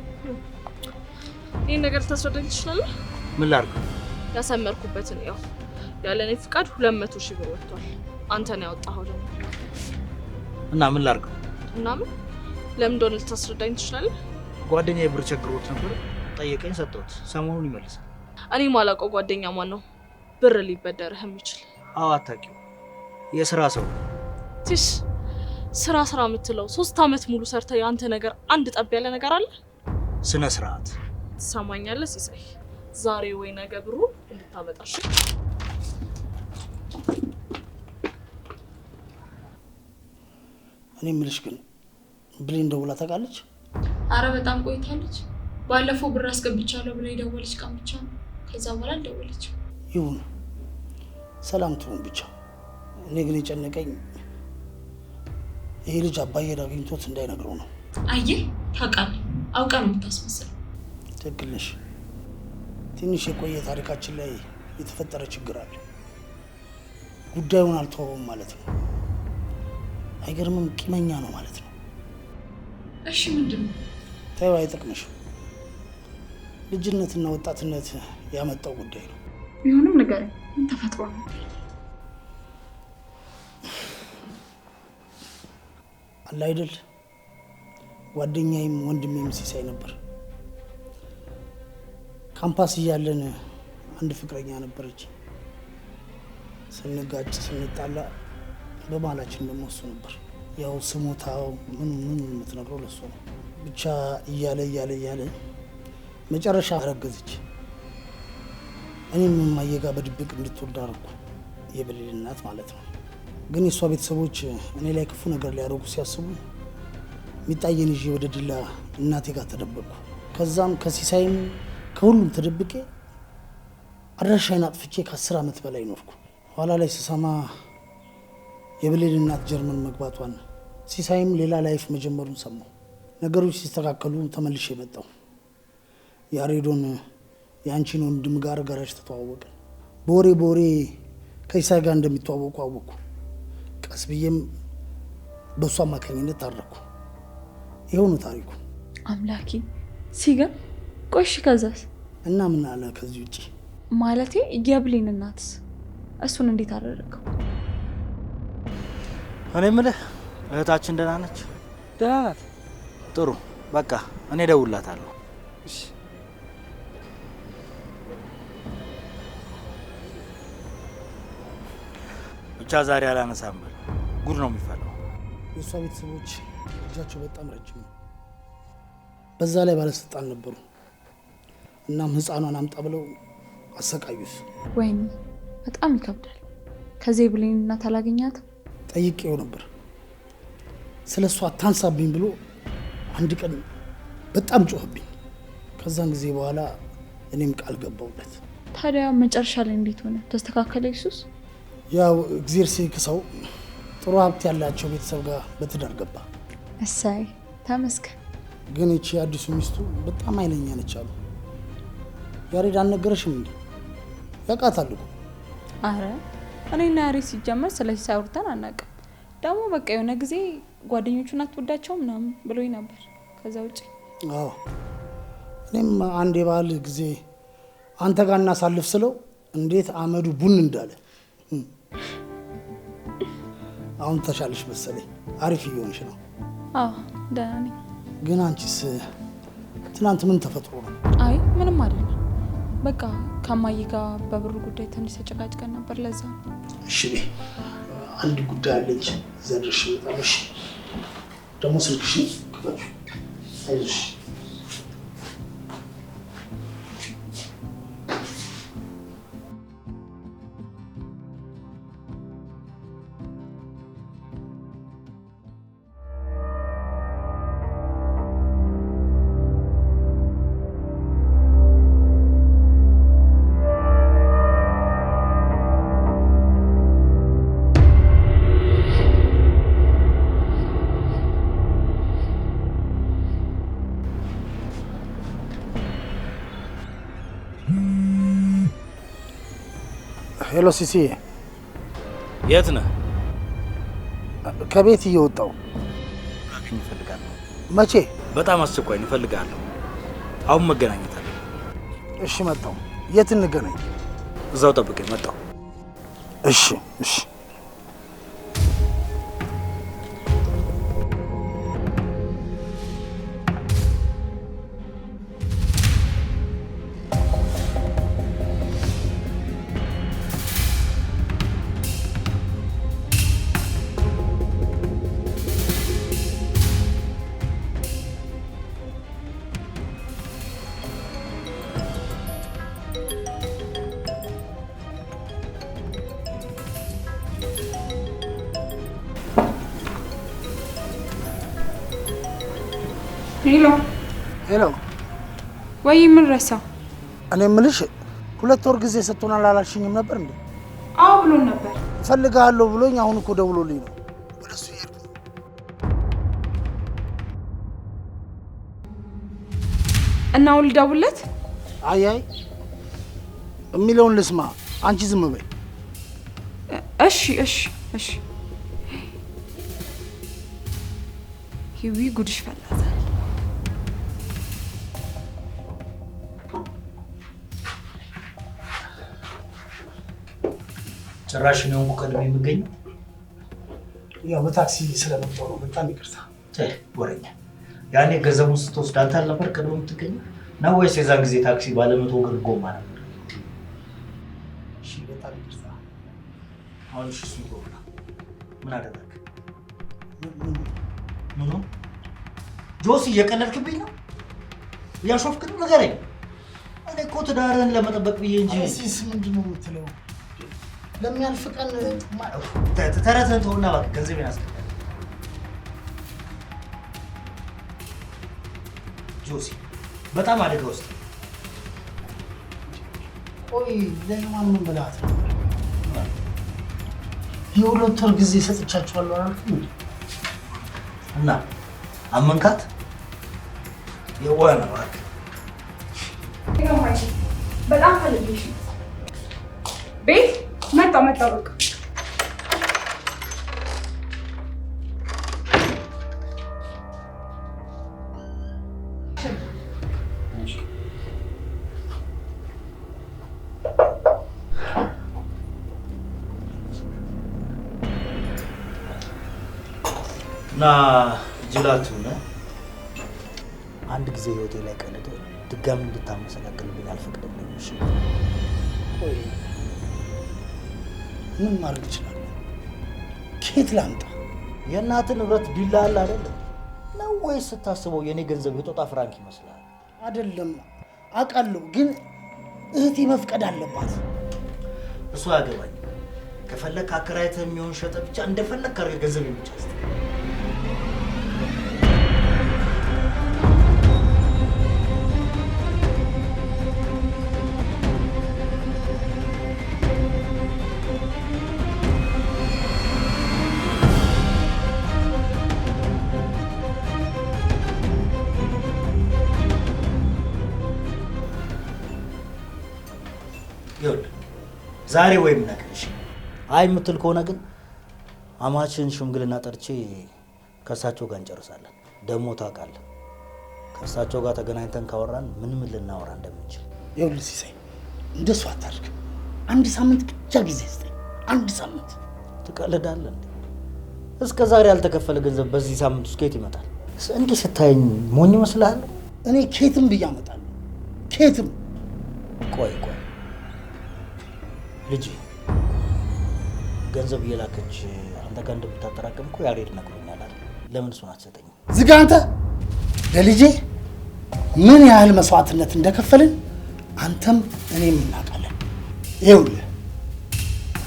S1: ይህን ነገር ልታስረዳኝ ትችላለህ?
S6: ምን ላድርገው?
S1: ያሰመርኩበትን ያው ያለ እኔ ፍቃድ 200,000 ብር ወጥቷል። አንተ ነው ያወጣኸው ደግሞ።
S6: እና ምን ላድርገው?
S1: እና ምን ለምን እንደሆነ ልታስረዳኝ ትችላለህ?
S6: ጓደኛዬ ብር ቸግሮት ነበር፣ ጠየቀኝ፣ ሰጠሁት። ሰሞኑን ይመልሳል።
S1: እኔ የማላውቀው ጓደኛ ማን ነው ብር ሊበደርህ የሚችል?
S6: አዎ አታውቂውም። የስራ ሰው
S1: ትሽ ስራ ስራ የምትለው 3 ዓመት ሙሉ ሰርተህ የአንተ ነገር አንድ ጠብ ያለ ነገር አለ?
S6: ስነ ስርዓት።
S1: ትሰማኛለህ ሲሳይ? ዛሬ ወይ ነገ ብሩ እንድታመጣሽ።
S4: እኔ የምልሽ ግን ብሌን ደውላ ታውቃለች?
S2: አረ በጣም ቆይታለች። ባለፈው ብር አስገብቻለሁ ብላ የደወለች ቀን ብቻ ነው። ከዛ በኋላ አልደወለችም።
S4: ይሁን፣ ሰላም ትሁን ብቻ። እኔ ግን የጨነቀኝ ይሄ ልጅ አባዬን አግኝቶት እንዳይነግረው ነው።
S1: አየህ፣ ታውቃለህ፣ አውቃ ነው የምታስመስለው።
S4: ትክክል ነሽ። ትንሽ የቆየ ታሪካችን ላይ የተፈጠረ ችግር አለ። ጉዳዩን አልተወውም ማለት ነው። አይገርምም? ቂመኛ ነው ማለት ነው።
S1: እሺ ምንድን ነው?
S4: ተይው፣ አይጠቅምሽም። ልጅነትና ወጣትነት ያመጣው ጉዳይ ነው።
S2: ቢሆንም ንገረኝ፣ ምን ተፈጥሮ ነው?
S4: አለ አይደል፣ ጓደኛዬም ወንድሜም ሲሳይ ነበር። ካምፓስ እያለን አንድ ፍቅረኛ ነበረች። ስንጋጭ ስንጣላ በመሀላችን ደግሞ እሱ ነበር። ያው ስሞታው ምኑ ምኑ የምትነግረው ለሱ ነው። ብቻ እያለ እያለ እያለ መጨረሻ አረገዘች። እኔም እማዬ ጋር በድብቅ እንድትወልድ አደረኩ። የብሌን እናት ማለት ነው። ግን የእሷ ቤተሰቦች እኔ ላይ ክፉ ነገር ሊያደርጉ ሲያስቡ ሚጣዬን ይዤ ወደ ዲላ እናቴ ጋር ተደበቅኩ። ከዛም ከሲሳይም ከሁሉም ተደብቄ አድራሻዬን አጥፍቼ ከ10 ዓመት በላይ ኖርኩ። ኋላ ላይ ስሰማ የብሌን እናት ጀርመን መግባቷን፣ ሲሳይም ሌላ life መጀመሩን ሰማሁ። ነገሮች ሲስተካከሉ ተመልሼ መጣሁ። ያሬዶን የአንቺን ወንድም ጋር ጋራጅ ተተዋወቅን። በወሬ በወሬ ከሲሳይ ጋር እንደሚተዋወቁ አወቅኩ። ቀስ ብዬም በእሱ አማካኝነት ታረኩ። ይኸው ነው ታሪኩ።
S1: አምላኬ ሲገርም። ቆይ እሺ፣ ከዛስ?
S4: እና ምን አለ ከዚህ ውጭ?
S1: ማለቴ የብሌን እናትስ እሱን እንዴት አደረገው?
S5: እኔ የምልህ እህታችን ደህና ነች?
S10: ደህና ናት።
S5: ጥሩ፣ በቃ እኔ እደውልላታለሁ።
S10: እሺ።
S5: ብቻ ዛሬ አላነሳም በል፣ ጉድ ነው የሚፈላው።
S4: የእሷ ቤተሰቦች እጃቸው በጣም ረጅም ነው። በዛ ላይ ባለስልጣን ነበሩ። እናም ህፃኗን አምጣ ብለው አሰቃዩት።
S1: ወይኔ በጣም ይከብዳል። ከዚህ የብሌን እናት አላገኛትም?
S4: ጠይቄው ነበር። ስለ እሷ አታንሳብኝ ብሎ አንድ ቀን በጣም ጮኸብኝ። ከዛን ጊዜ በኋላ እኔም ቃል ገባሁለት።
S1: ታዲያ መጨረሻ ላይ እንዴት ሆነ? ተስተካከለ? ኢየሱስ።
S4: ያው እግዜር ሲክሰው ጥሩ ሀብት ያላቸው ቤተሰብ ጋር በትዳር ገባ።
S1: እሰይ ተመስገን።
S4: ግን ይቺ አዲሱ ሚስቱ በጣም ኃይለኛ ነች አሉ። ያሬድ አልነገረሽም እንዴ? ያውቃታል እኮ።
S3: አረ እኔና ያሬድ ሲጀመር ስለ ሲሳይ አውርተን አናውቅም። ደግሞ በቃ የሆነ ጊዜ ጓደኞቹን አትወዳቸው ምናምን ብሎኝ ነበር። ከዛ ውጭ
S4: አዎ፣ እኔም አንድ የበዓል ጊዜ አንተ ጋር እናሳልፍ ስለው እንዴት አመዱ ቡን እንዳለ። አሁን ተሻለሽ መሰለኝ፣ አሪፍ እየሆንሽ ነው።
S3: አዎ፣ ደህና ነኝ።
S4: ግን አንቺስ ትናንት ምን ተፈጥሮ ነው?
S3: አይ ምንም አይደለም። በቃ ከማዬ ጋር በብሩ ጉዳይ ትንሽ ተጨቃጭቀን ነበር። ለዛ ነው።
S4: እሺ በይ፣ አንድ ጉዳይ አለች፣ እዛ ደርሼ እመጣለሁ። እሺ፣ ደግሞ ስልክሽን ክፈቺው። አይዞሽ። Hello ሲሲዬ።
S5: የት ነህ?
S4: ከቤት እየወጣሁ።
S5: ላገኝህ እፈልጋለሁ።
S4: መቼ?
S5: በጣም አስቸኳይ ነው፣ እፈልግሃለሁ። አሁን መገናኘት አለብን።
S4: እሺ መጣሁ። የት እንገናኝ?
S5: እዛው ጠብቀኝ፣ መጣሁ።
S4: እሺ።
S3: Hello።
S4: Hello።
S3: ወይ ምን ረሳ?
S4: እኔ የምልሽ 2 ወር ጊዜ ሰጥቶናል አላልሽኝም ነበር እንዴ?
S3: አዎ ብሎን ነበር።
S4: እፈልግሃለሁ ብሎኝ አሁን እኮ ደውሎልኝ ነው። ወደ እሱ እየሄድኩ ነው።
S3: እና አሁን ልደውልለት?
S4: አይ አይ፣ የሚለውን ልስማ። አንቺ ዝም በይ።
S3: እሺ። ሂዊ ጉድሽ ፈላ ዛሬ።
S6: ጭራሽ ነው እንኳን ቀድሜ የምገኘው።
S4: ያው በታክሲ ስለመጣሁ ነው። በጣም ይቅርታ።
S6: ወረኛ። ያኔ ገንዘቡን ስትወስድ አንተ አልነበር ቀድሞ የምትገኘው ነው ወይስ የዛን ጊዜ ታክሲ ባለ 100 እግር ጎማ ነበር?
S4: እሺ፣ በጣም ይቅርታ።
S6: አሁን እሺ፣ እሱን ተውና ምን አደረግ? ምኑ? ጆሲ እየቀለድክብኝ ነው? እያሾፍክ ነው? ንገረኝ። እኔ እኮ ትዳርህን ለመጠበቅ ብዬ እንጂ።
S4: ሲስ ምንድን ነው የምትለው? ለሚያልፍ ቀን
S6: ተረትህን ተውና እባክህ ገንዘቤን አስገባ። ጆሲ በጣም አደጋ ውስጥ።
S4: ቆይ ለሔዋን ምን ብለሃት ነው? የ2 ወር ጊዜ ሰጥቻችኋለሁ አላልክም እንዴ?
S6: እና አመንካት? የዋህ ነው እባክህ።
S3: በጣም ፈልጌሽ ነው። ቤት መጣ መጣ በቃ።
S6: እና ጅላቱ ነህ። አንድ ጊዜ ህይወቴ ላይ ቀልድ ድጋሚ እንድታመሰቃቅልብኝ አልፈቅድልኝም። እሺ?
S4: ቆይ ምን ማድረግ እችላለሁ? ከየት ላምጣ?
S6: የእናትህ ንብረት ቢላ አለ አይደል? ነው ወይስ ስታስበው የኔ ገንዘብ የጦጣ ፍራንክ ይመስላል?
S4: አይደለም፣ አውቃለሁ፣ ግን እህቴ መፍቀድ አለባት።
S6: እሱ አያገባኝም። ከፈለክ አከራይተህ የሚሆን ሸጠህ ብቻ እንደፈለክ አድርገህ ገንዘቤን ብቻ ስጠኝ። ዛሬ ወይም ነገ። እሺ? አይ የምትል ከሆነ ግን አማችን ሽምግልና ጠርቼ ከእሳቸው ጋር እንጨርሳለን። ደግሞ ታውቃለህ ከእሳቸው ጋር ተገናኝተን ካወራን ምን ምን ልናወራ እንደምንችል።
S4: ይኸውልህ ሲሳይ፣ እንደሱ አታድርግ። 1 ሳምንት ብቻ ጊዜ ስጠኝ። 1 ሳምንት።
S6: ትቀልዳለህ እንዴ? እስከ ዛሬ ያልተከፈለ ገንዘብ በዚህ ሳምንት ውስጥ ከየት ይመጣል? እንዲህ ስታየኝ ሞኝ እመስልሃለሁ?
S4: እኔ ከየትም ብዬ አመጣለሁ። ከየትም።
S6: ቆይ ቆይ ልጅ ገንዘብ እየላከች አንተ ጋር እንደምታጠራቅም እኮ ያሬድ ነግሮኛል አይደል? ለምን እሱን አትሰጠኝም?
S4: ዝጋ አንተ። ለልጄ ምን ያህል መስዋዕትነት እንደከፈልን አንተም እኔም እናውቃለን። ይኸውልህ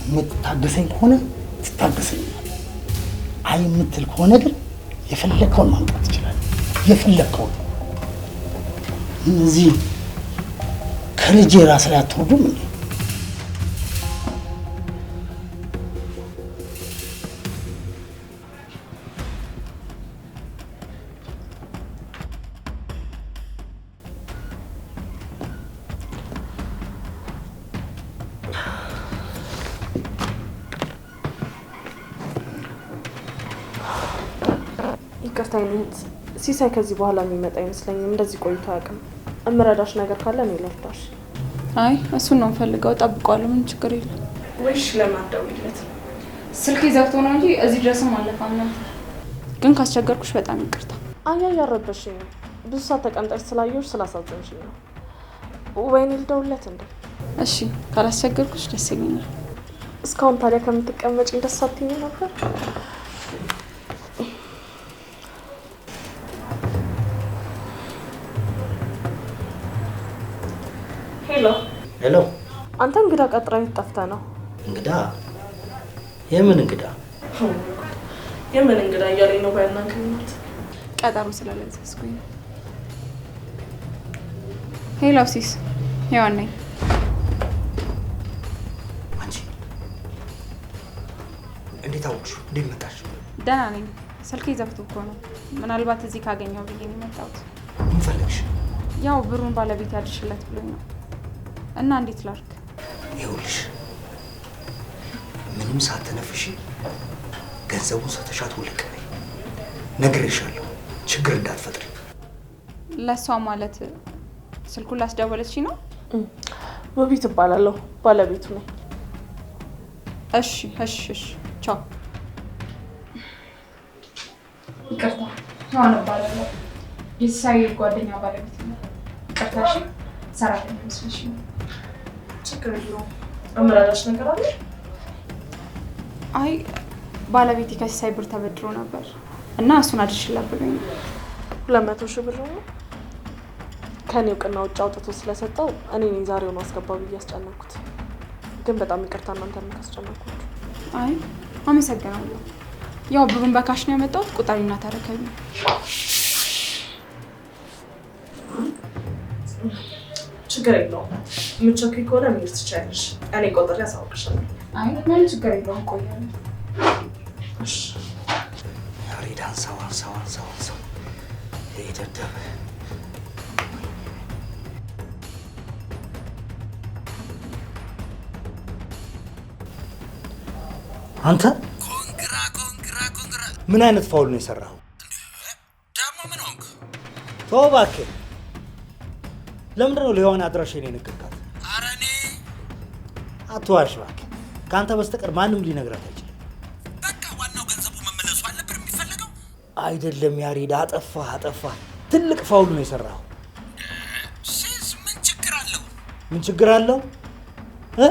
S4: የምትታገሰኝ ከሆነ ትታገሰኛለህ። አይ የምትል ከሆነ ግን የፈለከውን ማምጣት ትችላለህ። የፈለከውን። እነዚህ ከልጄ ራስ ላይ አትወርዱም እንዴ?
S10: ይቅርታ የኔ እህት፣ ሲሳይ ከዚህ በኋላ የሚመጣ አይመስለኝም። እንደዚህ ቆይቶ አያውቅም። እምረዳሽ ነገር ካለ እኔ ልርዳሽ።
S3: አይ እሱን ነው የምፈልገው። እጠብቀዋለሁ። ምንም ችግር የለም።
S10: ወይሽ ለምን አትደውይለት?
S3: ስልኬ ዘግቶ ነው እንጂ እዚህ ድረስም አለፋም ነበር። ግን ካስቸገርኩሽ በጣም ይቅርታ።
S10: አያ ያረበሽኝ ነው። ብዙ ሰዓት ተቀምጠሽ ስላየሁሽ ስላሳዘንሽኝ ነው። ወይኔ ልደውልለት እንዴ?
S3: እሺ ካላስቸገርኩሽ ደስ ይለኛል።
S10: እስካሁን ታዲያ ከምትቀመጪ ደስ አትይኝም ነበር? Hello
S6: Hello።
S10: አንተ እንግዳ ቀጥረህ ጠፍተህ ነው?
S6: እንግዳ? የምን እንግዳ?
S10: የምን እንግዳ እያለኝ ነው ባያናግረኛት።
S3: ቀጠሮ ስላልያዝኩኝ ነው። Hello ሲስ፣ ሔዋን ነኝ።
S6: አንቺ እንዴት አወቅሽው? እንዴት መጣሽ?
S3: ደህና ነኝ። ስልኬ ዘግቶ እኮ ነው። ምናልባት እዚህ ካገኘው ብዬ ነው የመጣሁት።
S6: ምን ፈለግሽ?
S3: ያው ብሩን ባለቤት ያድርሽለት ብሎኝ ነው። እና እንዴት ላድርግ?
S6: ይኸውልሽ ምንም ሳትነፍሺ ገንዘቡን ሰተሻት ውልቅ በይ። ነግሬሻለሁ፣ ችግር እንዳትፈጥሪ።
S3: ለእሷ ማለት ስልኩን ላስደወለችኝ ነው?
S10: ውቢት እባላለሁ፣ ባለቤቱ ነኝ።
S3: እሺ እሺ እሺ፣ ቻው። ይቅርታ፣ ሔዋን እባላለሁ። የሲሳይ ጓደኛ ባለቤት ነው። ይቅርታ። እሺ፣ ሰራተኛ መስለሽ ነው።
S10: ችግር የለውም። እምረዳሽ ነገር አለ?
S3: አይ ባለቤቴ ከሲሳይ ብር ተበድሮ ነበር እና እሱን አድርሽላት ብሎኝ ነው።
S10: 200,000 ብር ነው። ከኔ እውቅና ውጭ አውጥቶ ስለሰጠው እኔ ነኝ ዛሬውን አስገባ ብዬ ያስጨነኩት። ግን በጣም ይቅርታ እናንተንም ካስጨነኳችሁ።
S3: አይ አመሰግናለሁ። ያው ብሩን በ cash ነው ያመጣሁት። ቁጠሪና ተረከቢ።
S10: ችግር የለውም። የምትቸኩይ ከሆነ መሄድ ትችያለሽ። እኔ ቆጥሬ አሳውቅሻለሁ።
S3: አይ ምንም ችግር የለውም፣ እቆያለሁ።
S10: እሺ
S6: ያሬድ አንሳው አንሳው አንሳው አንሳው። ይሄ ደደብ አንተ
S9: congra congra congra።
S6: ምን አይነት foul ነው የሰራኸው?
S9: ደግሞ ምን ሆንክ?
S6: ተው እባክህ። ለምንድን ነው ለሔዋን አድራሻዬን የነገርካት?
S9: ኧረ እኔ
S6: አትዋሽ እባክህ። ከአንተ በስተቀር ማንም ሊነግራት አይችልም።
S9: በቃ ዋናው ገንዘቡ መመለሱ አልነበር የሚፈለገው?
S6: አይደለም ያሬድ፣ አጠፋህ አጠፋህ። ትልቅ foul ነው የሰራኸው።
S9: ሴስ ምን ችግር አለው?
S6: ምን ችግር አለው እ?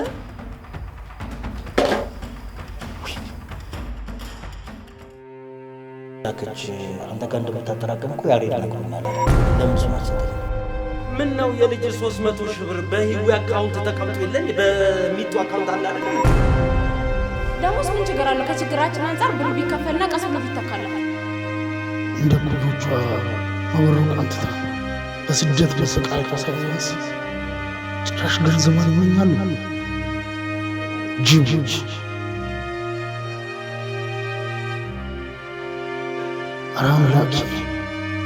S6: ላከች አንተ ጋር እንደምታጠራቅም እኮ ያሬድ ነግሮኛል። ለምን ስም አልሰጠኝም?
S7: ምን ነው የልጅ 300,000 ብር በህዊ account ተቀምጦ የለ እንዴ? በሚጡ account አለ አይደል?
S3: ደሞዝ ምን ችግር አለው? ከችግራችን አንጻር ብሩ ቢከፈልና ቀስ ብሎ ይተካልሃል።
S4: እንደ ኩዮቿ መቦረቋን ትታ በስደት መሰቃየቷ ሳይንስ ጭራሽ ገንዘቧን ይመኛሉ። ጅቦች! ኧረ አምላኬ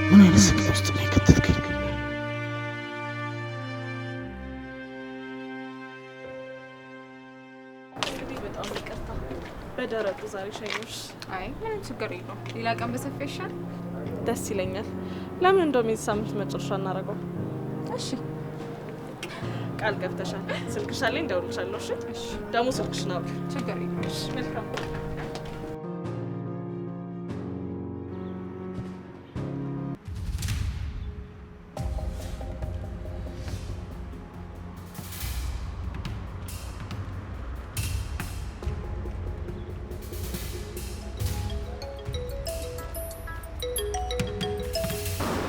S4: ምን አይነት ስቃይ ውስጥ ነው የከተትከኝ?
S10: እንግዲህ በጣም ይቅርታ በደረቁ ዛሬ ሸኞሽ።
S3: አይ ምንም ችግር የለውም። ሌላ ቀን በሰፊው ይሻል።
S10: ደስ ይለኛል። ለምን እንደውም የዚህ ሳምንት መጨረሻ እናደርገው?
S3: እሺ
S10: ቃል ገብተሻል። ስልክሽ አለኝ፣ እደውልልሻለሁ። እሺ ደግሞ ስልክሽን አውሪ።
S3: ችግር የለውም።
S10: እሺ መልካም።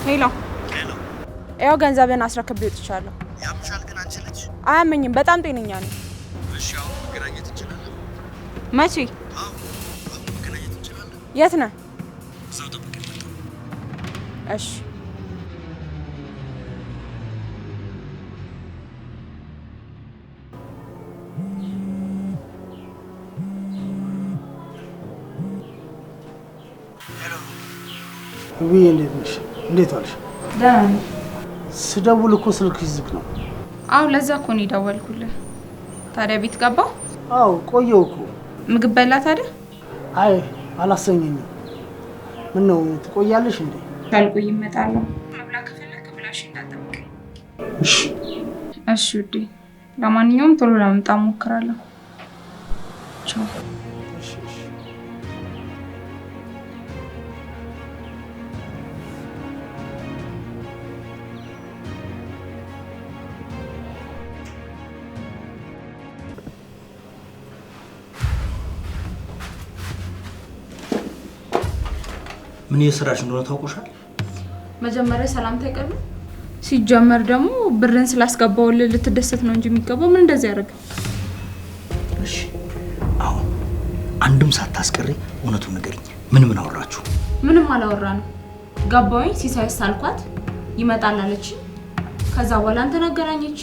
S3: Hello
S9: Hello።
S3: ያው ገንዘብን አስረክቤ ወጥቻለሁ።
S9: ያምሻል ግን አንቺ ልጅ።
S3: አያመኝም፣ በጣም ጤነኛ ነኝ።
S9: እሺ አሁን መገናኘት እንችላለን?
S3: መቼ?
S9: አሁን መገናኘት እንችላለን?
S3: የት ነህ?
S9: እዛው ጠብቀኝ።
S3: እሺ
S4: ውብዬ እንዴት ነሽ? እንዴት ዋልሽ?
S3: ደህና ነኝ።
S4: ስደውል እኮ ስልክሽ ዝግ ነው።
S3: አዎ ለዛ እኮ ነው የደወልኩልህ። ታዲያ ቤት ገባ?
S4: አዎ ቆየሁ እኮ።
S3: ምግብ በላ ታዲያ?
S4: አይ አላሰኘኝም። ምን ነው ትቆያለሽ እንዴ?
S3: ሳልቆይ እመጣለሁ። መብላት ከፈለክ ብላሽ እንዳትጠብቀኝ።
S4: እሺ
S3: እሺ ውዴ። ለማንኛውም ቶሎ ለመምጣት እሞክራለሁ። ቻው።
S4: እሺ እሺ።
S6: ምን እየሰራሽ እንደሆነ ታውቆሻል?
S3: መጀመሪያ ሰላምታ አይቀርም? ሲጀመር ደግሞ ብርን ስላስገባውልህ ልትደሰት ነው እንጂ የሚገባው ምን እንደዚህ ያደርግ?
S6: እሺ አሁን አንድም ሳታስቀሪ እውነቱን ንገሪኝ። ምን ምን አወራችሁ?
S3: ምንም አላወራንም። ገባሁኝ፣ ሲሳይስ አልኳት፣ ይመጣል አለች። ከዛ በኋላ አንተን አገናኘች።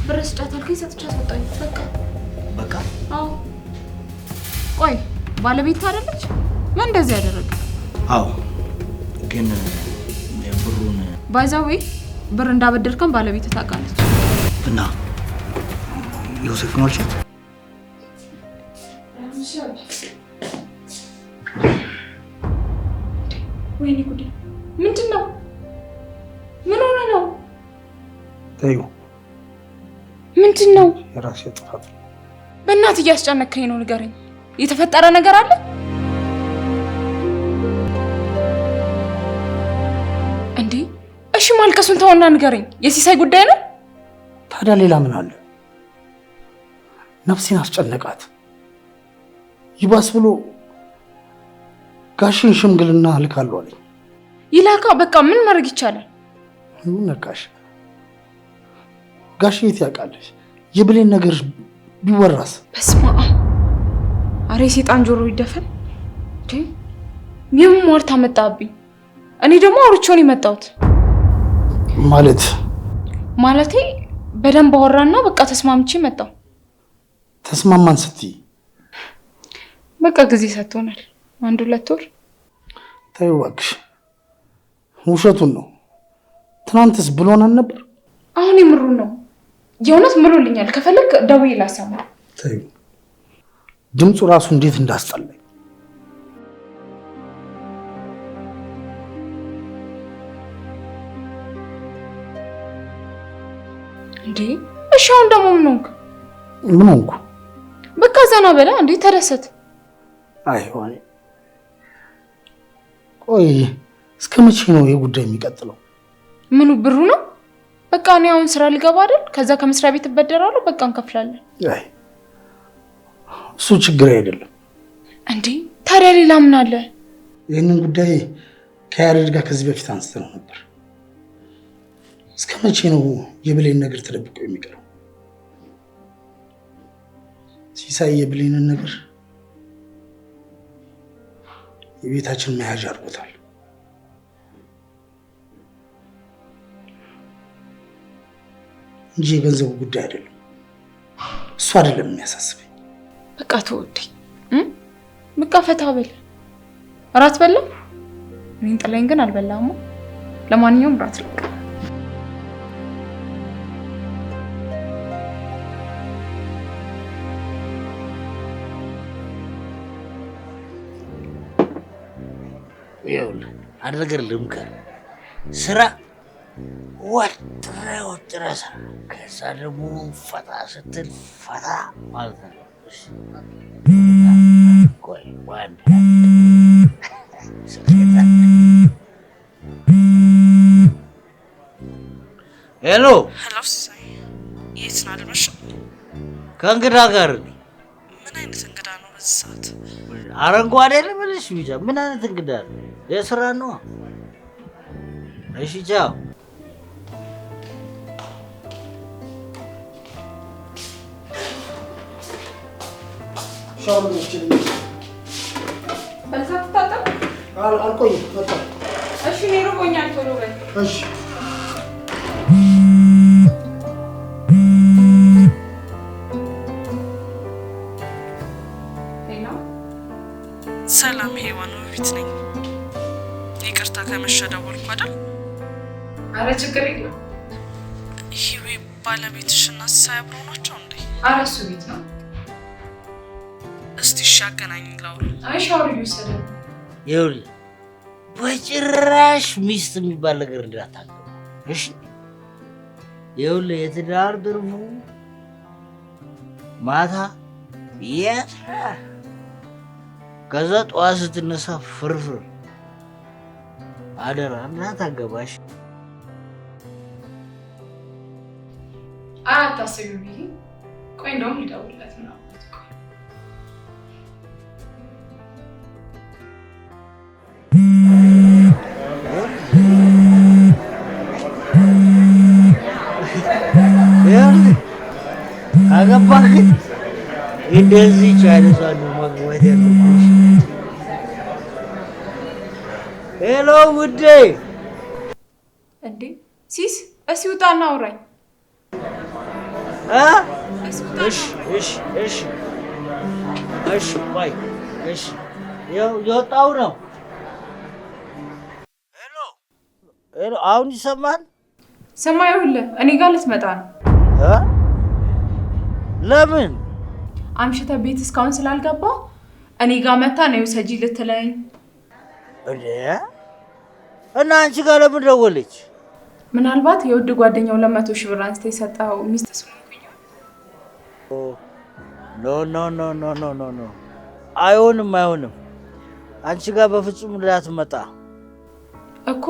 S3: ብር ስጫት አልከኝ፣ ሰጥቻት ወጣሁኝ። በቃ
S6: በቃ።
S3: አዎ። ቆይ ባለቤት አይደለች? ምን እንደዚህ ያደረገ?
S6: አዎ ግን ብሩን
S3: by the way ብር እንዳበደርከን ባለቤት ታውቃለች።
S6: እና ዮሴፍ ነው አልሻት?
S3: ወይኔ ጉዴ! ምንድን ነው? ምን ሆነ ነው?
S4: ተይው፣
S3: ምንድን ነው?
S4: የራሴ ጥፋት ነው።
S3: በእናትህ እያስጨነከኝ ነው። ንገረኝ፣ የተፈጠረ ነገር አለ? እንዴ እሺ፣ ማልቀሱን ተውና ንገረኝ። የሲሳይ ጉዳይ ነው?
S4: ታዲያ ሌላ ምን አለ? ነፍሴን አስጨነቃት። ይባስ ብሎ ጋሽን ሽምግልና እልካለሁ አለኝ።
S3: ይላካ በቃ ምን ማድረግ ይቻላል?
S4: ምን ነካሽ? ጋሽ የት ያውቃል? የብሌን ነገር ቢወራስ?
S3: በስመ አብ! አረ የሴጣን ጆሮ ይደፈን። እንዴ የምን ሟርት አመጣብኝ? እኔ ደግሞ አውርቼው ነው የመጣሁት።
S4: ማለት
S3: ማለቴ በደንብ አወራና በቃ ተስማምቼ መጣሁ።
S4: ተስማማን ስትይ?
S3: በቃ ጊዜ ሰጥቶናል፣ 1-2 ወር።
S4: ተይው እባክሽ፣ ውሸቱን ነው። ትናንትስ ብሎን አልነበር?
S3: አሁን የምሩን ነው። የእውነት ምሎልኛል። ከፈለግ ደውዬ ላሰማ።
S4: ተይው፣ ድምፁ ራሱ እንዴት እንዳስጠላኝ።
S3: እንዴ እሺ፣ አሁን ደግሞ ምን ሆንክ?
S4: ምን ሆንኩ?
S3: በቃ ዘና በላ እንዴ፣ ተደሰት።
S4: አይ ሆኔ፣ ቆይ እስከ መቼ ነው ይሄ ጉዳይ የሚቀጥለው?
S3: ምኑ ብሩ ነው? በቃ እኔ አሁን ስራ ልገባ አይደል? ከዛ ከመስሪያ ቤት እበደራለሁ። በቃ እንከፍላለን።
S4: አይ እሱ ችግር አይደለም።
S3: እንዴ ታዲያ ሌላ ምን አለ?
S4: ይህንን ጉዳይ ከያሬድ ጋር ከዚህ በፊት አንስተነው ነበር። እስከ መቼ ነው የብሌን ነገር ተደብቆ የሚቀረው? ሲሳይ የብሌንን ነገር የቤታችን መያዣ አድርጎታል። እንጂ የገንዘቡ ጉዳይ አይደለም። እሱ አይደለም የሚያሳስበኝ።
S3: በቃ ተወደኝ። በቃ ፈታ በል። እራት በላ? እኔን ጥለኝ ግን አልበላም። ለማንኛውም እራት ልቅ።
S6: ይኸውልህ አንድ ነገር ልምከር፣ ስራ ወጥረህ ወጥረህ ስራ፣ ከዛ ደግሞ ፈታ ስትል ፈታ ማለት ነው። ቆይ አንዴ Hello
S10: Hello፣ ሲሳይ የት ነው? አልመሸም?
S6: ከእንግዳ ጋር ነኝ።
S10: ምን አይነት እንግዳ ነው በዚህ ሰዓት?
S6: አረንጓዴ ልበልሽ ቢጫ? ምን አይነት እንግዳ ነው? የስራ ነዋ። እሺ ቻው።
S4: ሻወር ወስጄ
S3: በልተህ አትታጠብ?
S4: አልቆይም፣ መጣሁ።
S3: እሺ እኔ ርቦኛል፣ ቶሎ በል።
S4: እሺ
S10: ሰላም ሄዋን፣ ውቢት ነኝ። ይቅርታ ከመሸ ደወልኩ አይደል?
S3: አረ ችግር የለም።
S10: ሂዊ ባለቤትሽ እና ሲሳይ አብረው ናቸው እንዴ?
S3: አረ እሱ ቤት ነው።
S10: እስቲ እሺ አገናኝኝ ላውራ።
S3: አይ ሻወር እየወሰደ ነው።
S6: ይኸውልህ በጭራሽ ሚስት የሚባል ነገር እንዳታገባ እሺ? ይኸውልህ የትዳር ትርፉ ማታ የት ከዛ ጠዋት ስትነሳ ፍርፍር። አደራ እንዳታገባሽ።
S3: አረ አታስቢ ብዬ ቆይ እንደውም ልደውልለት ምናምን።
S6: ይኸውልህ ካገባህ ግን እንደዚህች አይነቷን ነው ማግባት ያለብሽ። Hello ውዴ።
S3: እንዴ ሲስ፣ እስኪ ውጣና አውራኝ።
S6: እሺ እሺ እሺ እሺ ቆይ እሺ፣ የወጣሁ ነው። Hello hello፣ አሁን ይሰማል?
S3: ስማ፣ ይኸውልህ እኔ ጋር ልትመጣ ነው።
S6: ለምን?
S3: አምሽተህ ቤት እስካሁን ስላልገባ እኔ ጋር መታ ነው ውሰጂ ልትለኝ።
S6: እንዴ እና አንቺ ጋር ለምን ደወለች?
S3: ምናልባት የውድ ጓደኛው 200,000 ብር አንስተ የሰጠኸው ሚስት ስለሆንኩኝ።
S6: No no no no no no no፣ አይሆንም አይሆንም። አንቺ ጋር በፍጹም እንዳትመጣ
S3: እኮ።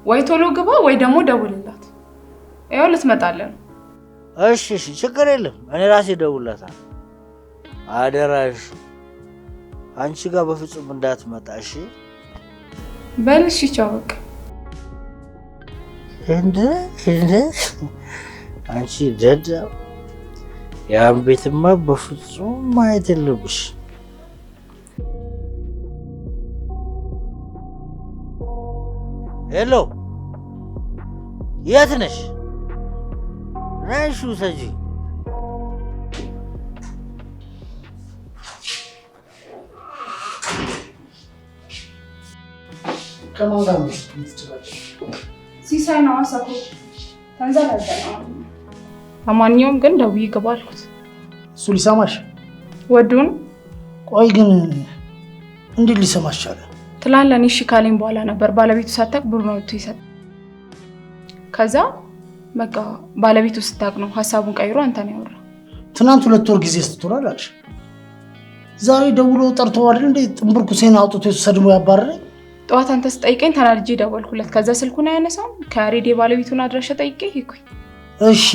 S3: ወይ ቶሎ ግባ ወይ ደግሞ ደውልላት። ይኸው ልትመጣለን።
S6: እሺ እሺ፣ ችግር የለም እኔ ራሴ እደውልላታለሁ። አደራሽ። አንቺ ጋር በፍጹም እንዳትመጣ እሺ?
S2: በል እሺ፣ ቻው በቃ።
S6: እንደ እንደ አንቺ ደዳ ያን ቤትማ በፍጹም ማየት የለብሽ። Hello፣ የት ነሽ? ነሽ ውሰጂ።
S4: ከማን ጋር ነው የምትጨቃጨቂው?
S2: ሲሳይ ነው አሳኮ ተንዘላዘለ። ለማንኛውም ግን ደውዬ ግባ አልኩት።
S4: እሱ ሊሰማሽ
S2: ወዱን።
S4: ቆይ ግን እንዴት ሊሰማሽ ቻለ?
S2: ትላንት ለእኔ እሺ ካለኝ በኋላ ነበር ባለቤቱ ሳታውቅ ብሩን አውጥቶ ይሰጥ። ከዛ በቃ ባለቤቱ ስታውቅ ነው ሀሳቡን ቀይሮ አንተን ያወራ።
S4: ትናንት 2 ወር ጊዜ ስትሆናል አልሽ። ዛሬ ደውሎ ጠርቶ አይደል እንዴ ጥንብርኩሴን አውጥቶ ሰድሞ ያባረረኝ?
S2: ጠዋት አንተ ስጠይቀኝ ተናድጄ ደወልኩለት። ከዛ ስልኩን አያነሳም። ከሬዲ ባለቤቱን አድራሻ ጠይቄ ሄድኩኝ።
S4: እሺ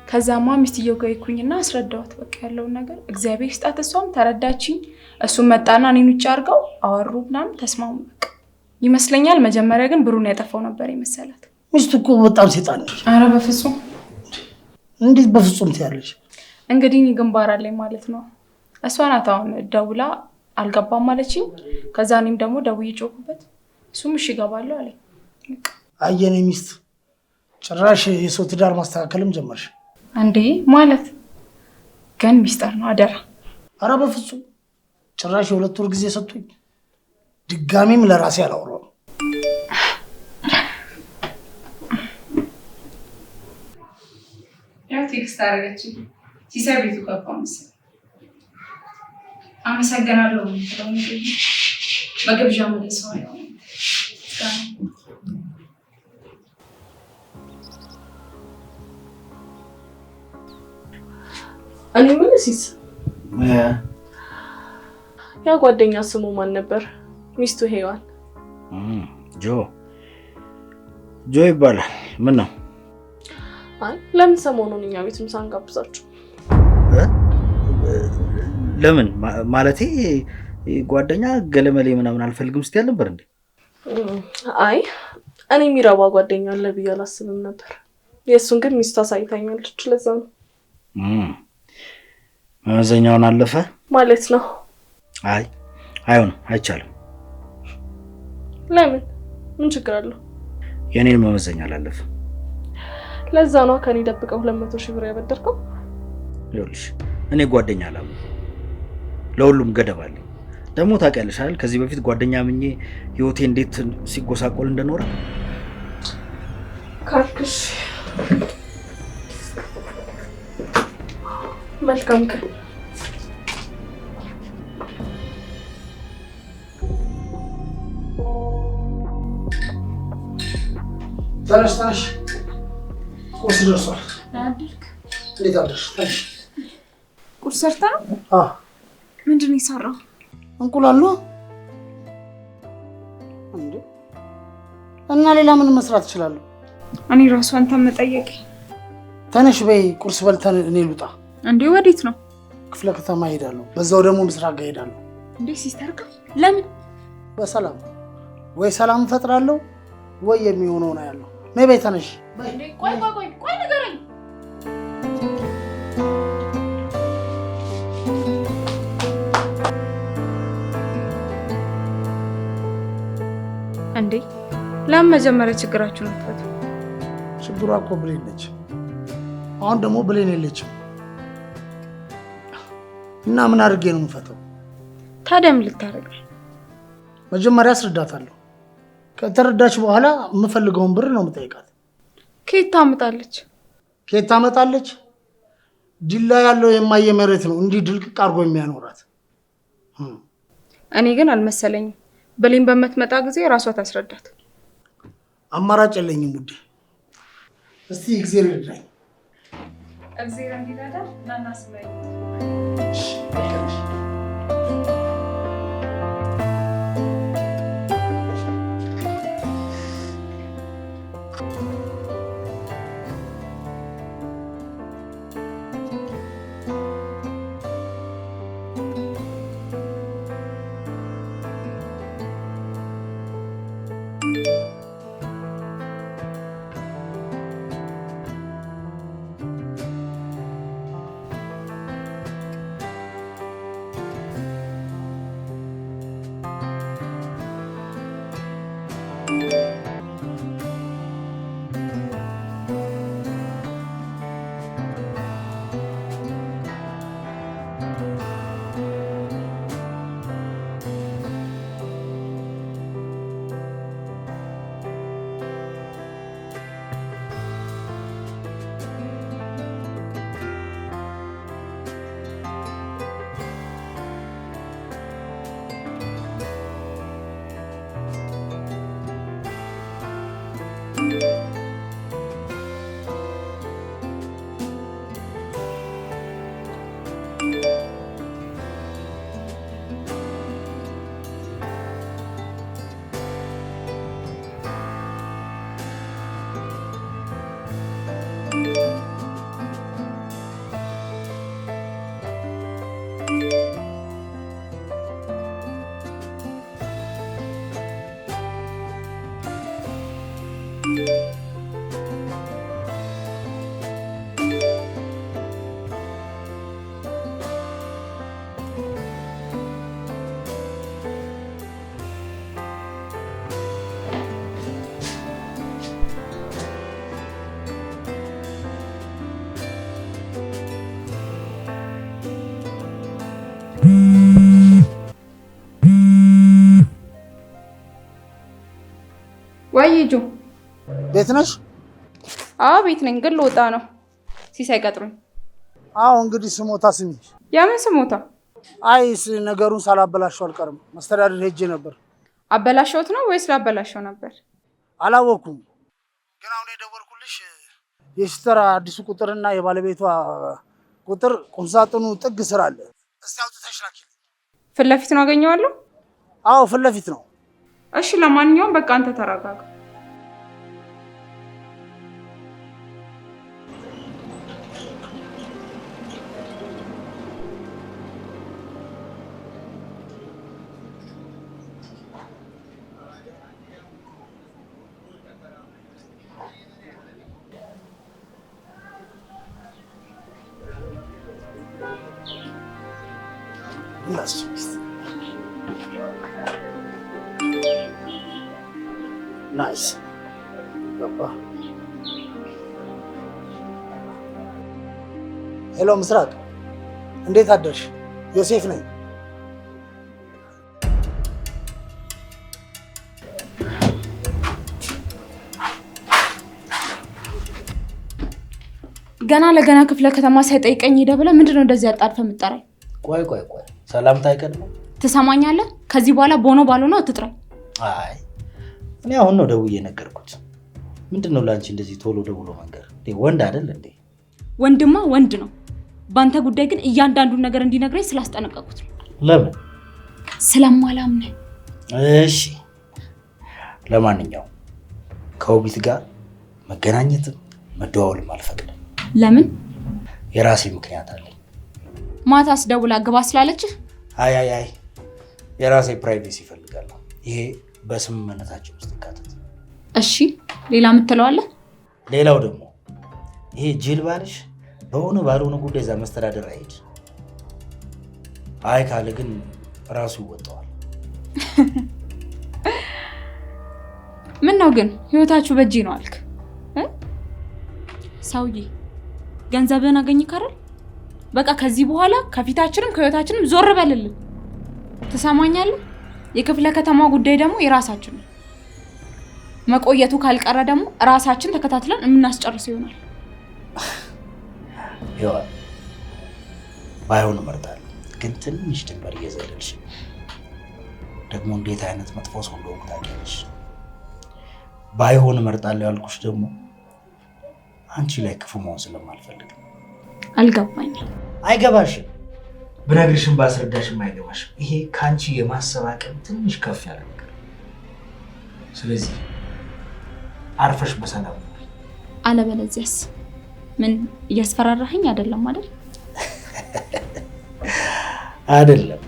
S2: ከዛማ ሚስትየው ጋር ሄድኩኝና አስረዳኋት በቃ ያለውን ነገር። እግዚአብሔር ይስጣት፣ እሷም ተረዳችኝ። እሱም መጣና እኔን ውጭ አድርገው አወሩ ምናምን ተስማሙ። በቃ ይመስለኛል መጀመሪያ ግን ብሩን ያጠፋው ነበር የመሰላት።
S4: ሚስቱ እኮ በጣም ሴጣን ነች።
S2: ኧረ በፍጹም።
S4: እንዴት በፍጹም ትያለሽ?
S2: እንግዲህ እኔ ግንባር አለኝ ማለት ነው። እሷ ናት አሁን ደውላ አልገባም አለችኝ። ከዛ እኔም ደግሞ ደውዬ ጮኩበት። እሱም እሺ እገባለሁ አለኝ።
S4: አየኔ ሚስት ጭራሽ የሰው ትዳር ማስተካከልም ጀመርሽ
S2: እንዴ? ማለት ግን ሚስጥር ነው አደራ።
S4: ኧረ በፍጹም ጭራሽ የ2 ወር ጊዜ ሰጥቶኝ ድጋሚም ለራሴ አላወራውም።
S2: ያው text አደረገችኝ። ሲሳይ ቤቱ ገባ መሰለኝ። አመሰግናለሁ የምትለው በግብዣ መልሰው አይሆንም።
S10: እኔ የምልህ ሲስ፣ ያ ጓደኛ ስሙ ማን ነበር? ሚስቱ ሄዋን
S6: ጆ ጆ ይባላል። ምን ነው?
S10: አይ ለምን ሰሞኑን እኛ ቤት ምሳ አንጋብዛችሁ?
S6: ለምን ማለቴ ጓደኛ ገለመሌ ምናምን አልፈልግም ስትይ አልነበር እንዴ?
S10: አይ እኔ የሚረባ ጓደኛ አለ ብዬ አላስብም ነበር። የእሱን ግን ሚስቱ አሳይታኛለች። ለዛ ነው።
S6: መመዘኛውን አለፈ
S10: ማለት ነው።
S6: አይ አይሆንም፣ አይቻልም።
S10: ለምን? ምን ችግር አለው?
S6: የኔን መመዘኛ አላለፈ።
S10: ለዛ ነው ከኔ ደብቀው 200 ሺህ ብር ያበደርከው።
S6: ይኸውልሽ እኔ ጓደኛ አላምንም። ለሁሉም ገደብ አለኝ። ደግሞ ታውቂያለሽ አይደል ከዚህ በፊት ጓደኛ አምኜ ህይወቴ እንዴት ሲጎሳቆል እንደኖረ።
S10: ካልክሽ መልካም ቀን።
S4: ተነሽ ተነሽ፣ ቁርስ ደርሷል። እንዴት አደርሽ? ተነሽ።
S2: ቁርስ ሰርታ ነው?
S4: አዎ።
S2: ምንድን ነው የሰራው?
S4: እንቁላል ነው እንዴ? እና ሌላ ምን መስራት እችላለሁ?
S2: እኔ ራሱ አንተን መጠየቅ።
S4: ተነሽ በይ ቁርስ በልተን እኔ ልውጣ።
S2: እንዴ ወዴት ነው?
S4: ክፍለ ከተማ እሄዳለሁ። በዛው ደግሞ ምስራቅ ጋር እሄዳለሁ።
S2: እንዴ sister ጋር ለምን?
S4: በሰላም ወይ ሰላም እፈጥራለሁ ወይ የሚሆነው ነው ያለው። ነይ በይ ተነሽ።
S2: ቆይ ቆይ ቆይ ቆይ ንገረኝ። እንዴ ለምን መጀመሪያ ችግራችሁን አትፈቱ?
S4: ችግሯ እኮ ብሌን ነች። አሁን ደግሞ ብሌን የለችም እና ምን አድርጌ ነው የምፈተው?
S2: ታዲያ ምን ልታደርግ ነው?
S4: መጀመሪያ አስረዳታለሁ። ከተረዳች በኋላ የምፈልገውን ብር ነው የምጠይቃት።
S2: ከየት ታመጣለች?
S4: ከየት ታመጣለች? ዲላ ያለው የማየ መሬት ነው እንዲህ ድልቅቅ አድርጎ የሚያኖራት።
S2: እኔ ግን አልመሰለኝም። ብሌን በምትመጣ ጊዜ ራሷ ታስረዳት።
S4: አማራጭ የለኝም ውዴ። እስቲ እግዚአብሔር ይርዳኝ።
S2: እግዚአብሔር እንዲረዳ ናና ስመኝ። ወይ ጆ፣
S4: ቤት ነሽ?
S2: አዎ ቤት ነኝ፣ ግን ልወጣ ነው። ሲሳይ ቀጥሮኝ።
S4: አዎ እንግዲህ ስሞታ ስሚ።
S2: የምን ስሞታ?
S4: አይ ነገሩን ሳላበላሸው አልቀርም። መስተዳድር ሄጄ ነበር።
S2: አበላሸውት ነው ወይስ ላበላሸው ነበር?
S4: አላወኩም። ግን አሁን የደወልኩልሽ የሲስተር አዲሱ ቁጥርና የባለቤቷ ቁጥር ቁምሳጥኑ ጥግ ስር አለ። እስቲ አውጥተሽ ላኪልኝ።
S2: ፊት ለፊት ነው አገኘዋለሁ?
S4: አዎ ፊት ለፊት ነው።
S2: እሺ ለማንኛውም በቃ አንተ ተረጋጋ።
S4: Nice ገባ። Hello ምስራቅ፣ እንዴት አደርሽ? ዮሴፍ ነኝ።
S3: ገና ለገና ክፍለ ከተማ ሳይጠይቀኝ ሄደ ብለህ ምንድነው እንደዚህ አጣድፈህ የምትጠራኝ?
S6: ቆይ ቆይ ቆይ፣ ሰላምታ አይቀድምም?
S3: ትሰማኛለህ? ከዚህ በኋላ ቦኖ ባልሆነ አትጥራኝ።
S6: አይ እኔ አሁን ነው ደውዬ ነገርኩት። ምንድነው ላንቺ እንደዚህ ቶሎ ደውሎ መንገር? ወንድ አይደል እንዴ?
S3: ወንድማ ወንድ ነው። ባንተ ጉዳይ ግን እያንዳንዱን ነገር እንዲነግረኝ ስላስጠነቀቁት ነው።
S6: ለምን?
S3: ስለማላምንህ።
S6: እሺ፣ ለማንኛውም ከውቢት ጋር መገናኘትም መደዋወልም አልፈቅድም።
S3: ለምን?
S6: የራሴ ምክንያት አለኝ።
S3: ማታስ ደውላ ግባ ስላለችህ?
S6: አይ አይ አይ፣ የራሴ privacy እፈልጋለሁ። ይሄ በስምምነታችን ውስጥ ይካተት።
S3: እሺ፣ ሌላ የምትለው አለ?
S6: ሌላው ደግሞ ይሄ ጅል ባልሽ በሆነ ባልሆነ ጉዳይ እዛ መስተዳደር አይሄድ። አይ ካለ ግን ራሱ ይወጣዋል።
S3: ምን ነው ግን ህይወታችሁ በእጄ ነው አልክ? ሰውዬ ገንዘብህን አገኘህ አይደል? በቃ ከዚህ በኋላ ከፊታችንም ከህይወታችንም ዞር በልልን። ትሰማኛለህ? የክፍለ ከተማ ጉዳይ ደግሞ የራሳችን ነው። መቆየቱ ካልቀረ ደግሞ ራሳችን ተከታትለን የምናስጨርሰው ይሆናል።
S6: ይዋ ባይሆን እመርጣለሁ፣ ግን ትንሽ ድንበር እየዘለልሽ ደግሞ እንዴት አይነት መጥፎ ሰው እንደሆንኩ ታውቂያለሽ። ባይሆን እመርጣለሁ ያልኩሽ ደግሞ አንቺ ላይ ክፉ መሆን ስለማልፈልግ።
S3: አልገባኝም።
S6: አይገባሽም። ብነግርሽም ባስረዳሽም አይገባሽም። ይሄ ከአንቺ የማሰብ አቅም ትንሽ ከፍ ያለ ነገር። ስለዚህ አርፈሽ በሰላም።
S3: አለበለዚያስ ምን እያስፈራራኸኝ አይደለም አይደል?
S6: አይደለም።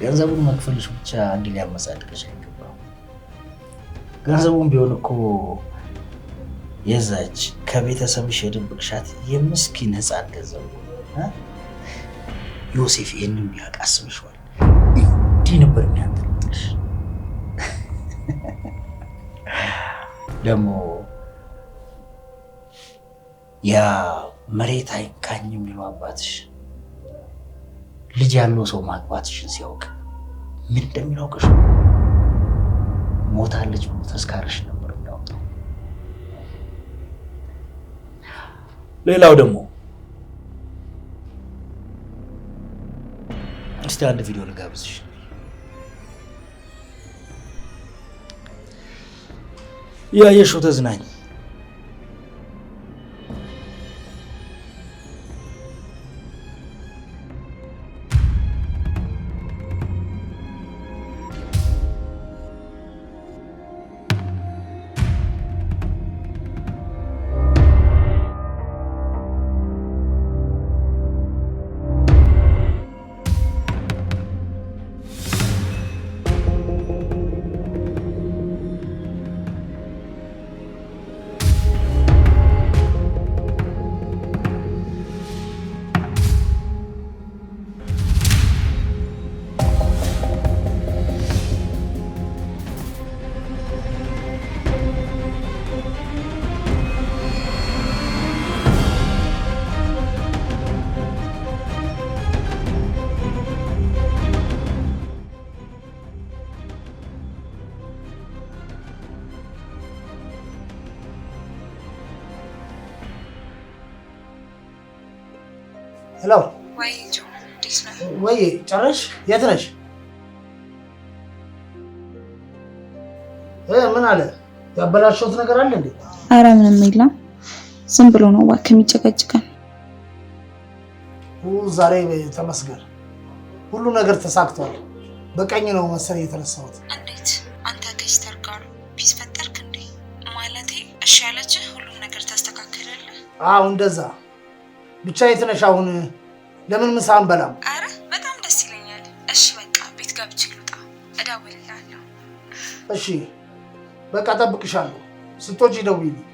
S6: ገንዘቡን መክፈልሽ ብቻ እንዲህ ሊያመጻድቅሽ አይገባም። ገንዘቡን ቢሆን እኮ የዛች ከቤተሰብሽ የደበቅሻት የምስኪን ህፃን ገንዘብ ነው። ዮሴፍ ይሄንን ቢያውቅ አስበሽዋል? እንዲህ ነበር የሚያንጠለጥልሽ። ደግሞ ያ መሬት አይንካኝ የሚለው አባትሽ ልጅ ያለው ሰው ማግባትሽን ሲያውቅ ምን እንደሚያውቅሽ ሞታለች ብሎ ተስካርሽ ነበር የሚያወጣው። ሌላው ደግሞ እስቲ አንድ ቪዲዮ ልጋብዝሽ። ያየሽው ተዝናኝ።
S4: Hello።
S2: ወይ ጆ፣ እንዴት ነህ?
S4: ወይ ጨረሽ? የት ነሽ? ምን አለ? ያበላሸሁት ነገር አለ እንዴ?
S2: አረ ምንም የለም። ዝም ብሎ ነው እባክህ የሚጨቀጭቀን።
S4: ዛሬ ተመስገን ሁሉ ነገር ተሳክቷል። በቀኝ ነው መሰለኝ የተነሳሁት።
S2: እንዴት አንተ ከ sister ጋር peace ፈጠርክ እንዴ? ማለቴ እሺ ያለችህ ሁሉም ነገር ተስተካከለልህ?
S4: አዎ እንደዛ። ብቻ የት ነሽ አሁን? ለምን ምሳ አንበላም?
S2: አረ በጣም ደስ ይለኛል። እሺ በቃ ቤት ገብቼ ልውጣ፣ እደውልልሃለሁ።
S4: እሺ በቃ እጠብቅሻለሁ። ስትወጪ ደውዪልኝ።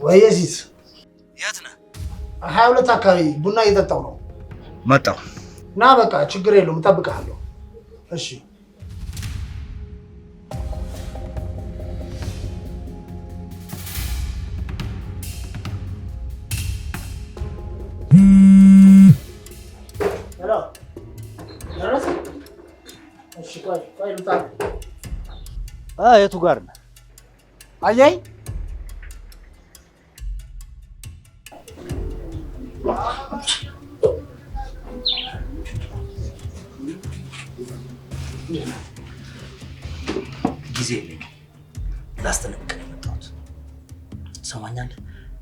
S4: ወይ sis፣
S9: የት ነህ?
S4: 22 አካባቢ ቡና እየጠጣሁ ነው።
S9: መጣሁ።
S4: ና በቃ ችግር የለውም እጠብቅሃለሁ። እሺ። Hello፣ ደረስክ? እሺ ቆይ ቆይ ልውጣ።
S6: የቱ ጋር ነህ?
S4: አየኸኝ?
S6: ጊዜ የለኝም። ላስጠነቅቅ ነው የመጣሁት። ትሰማኛለህ?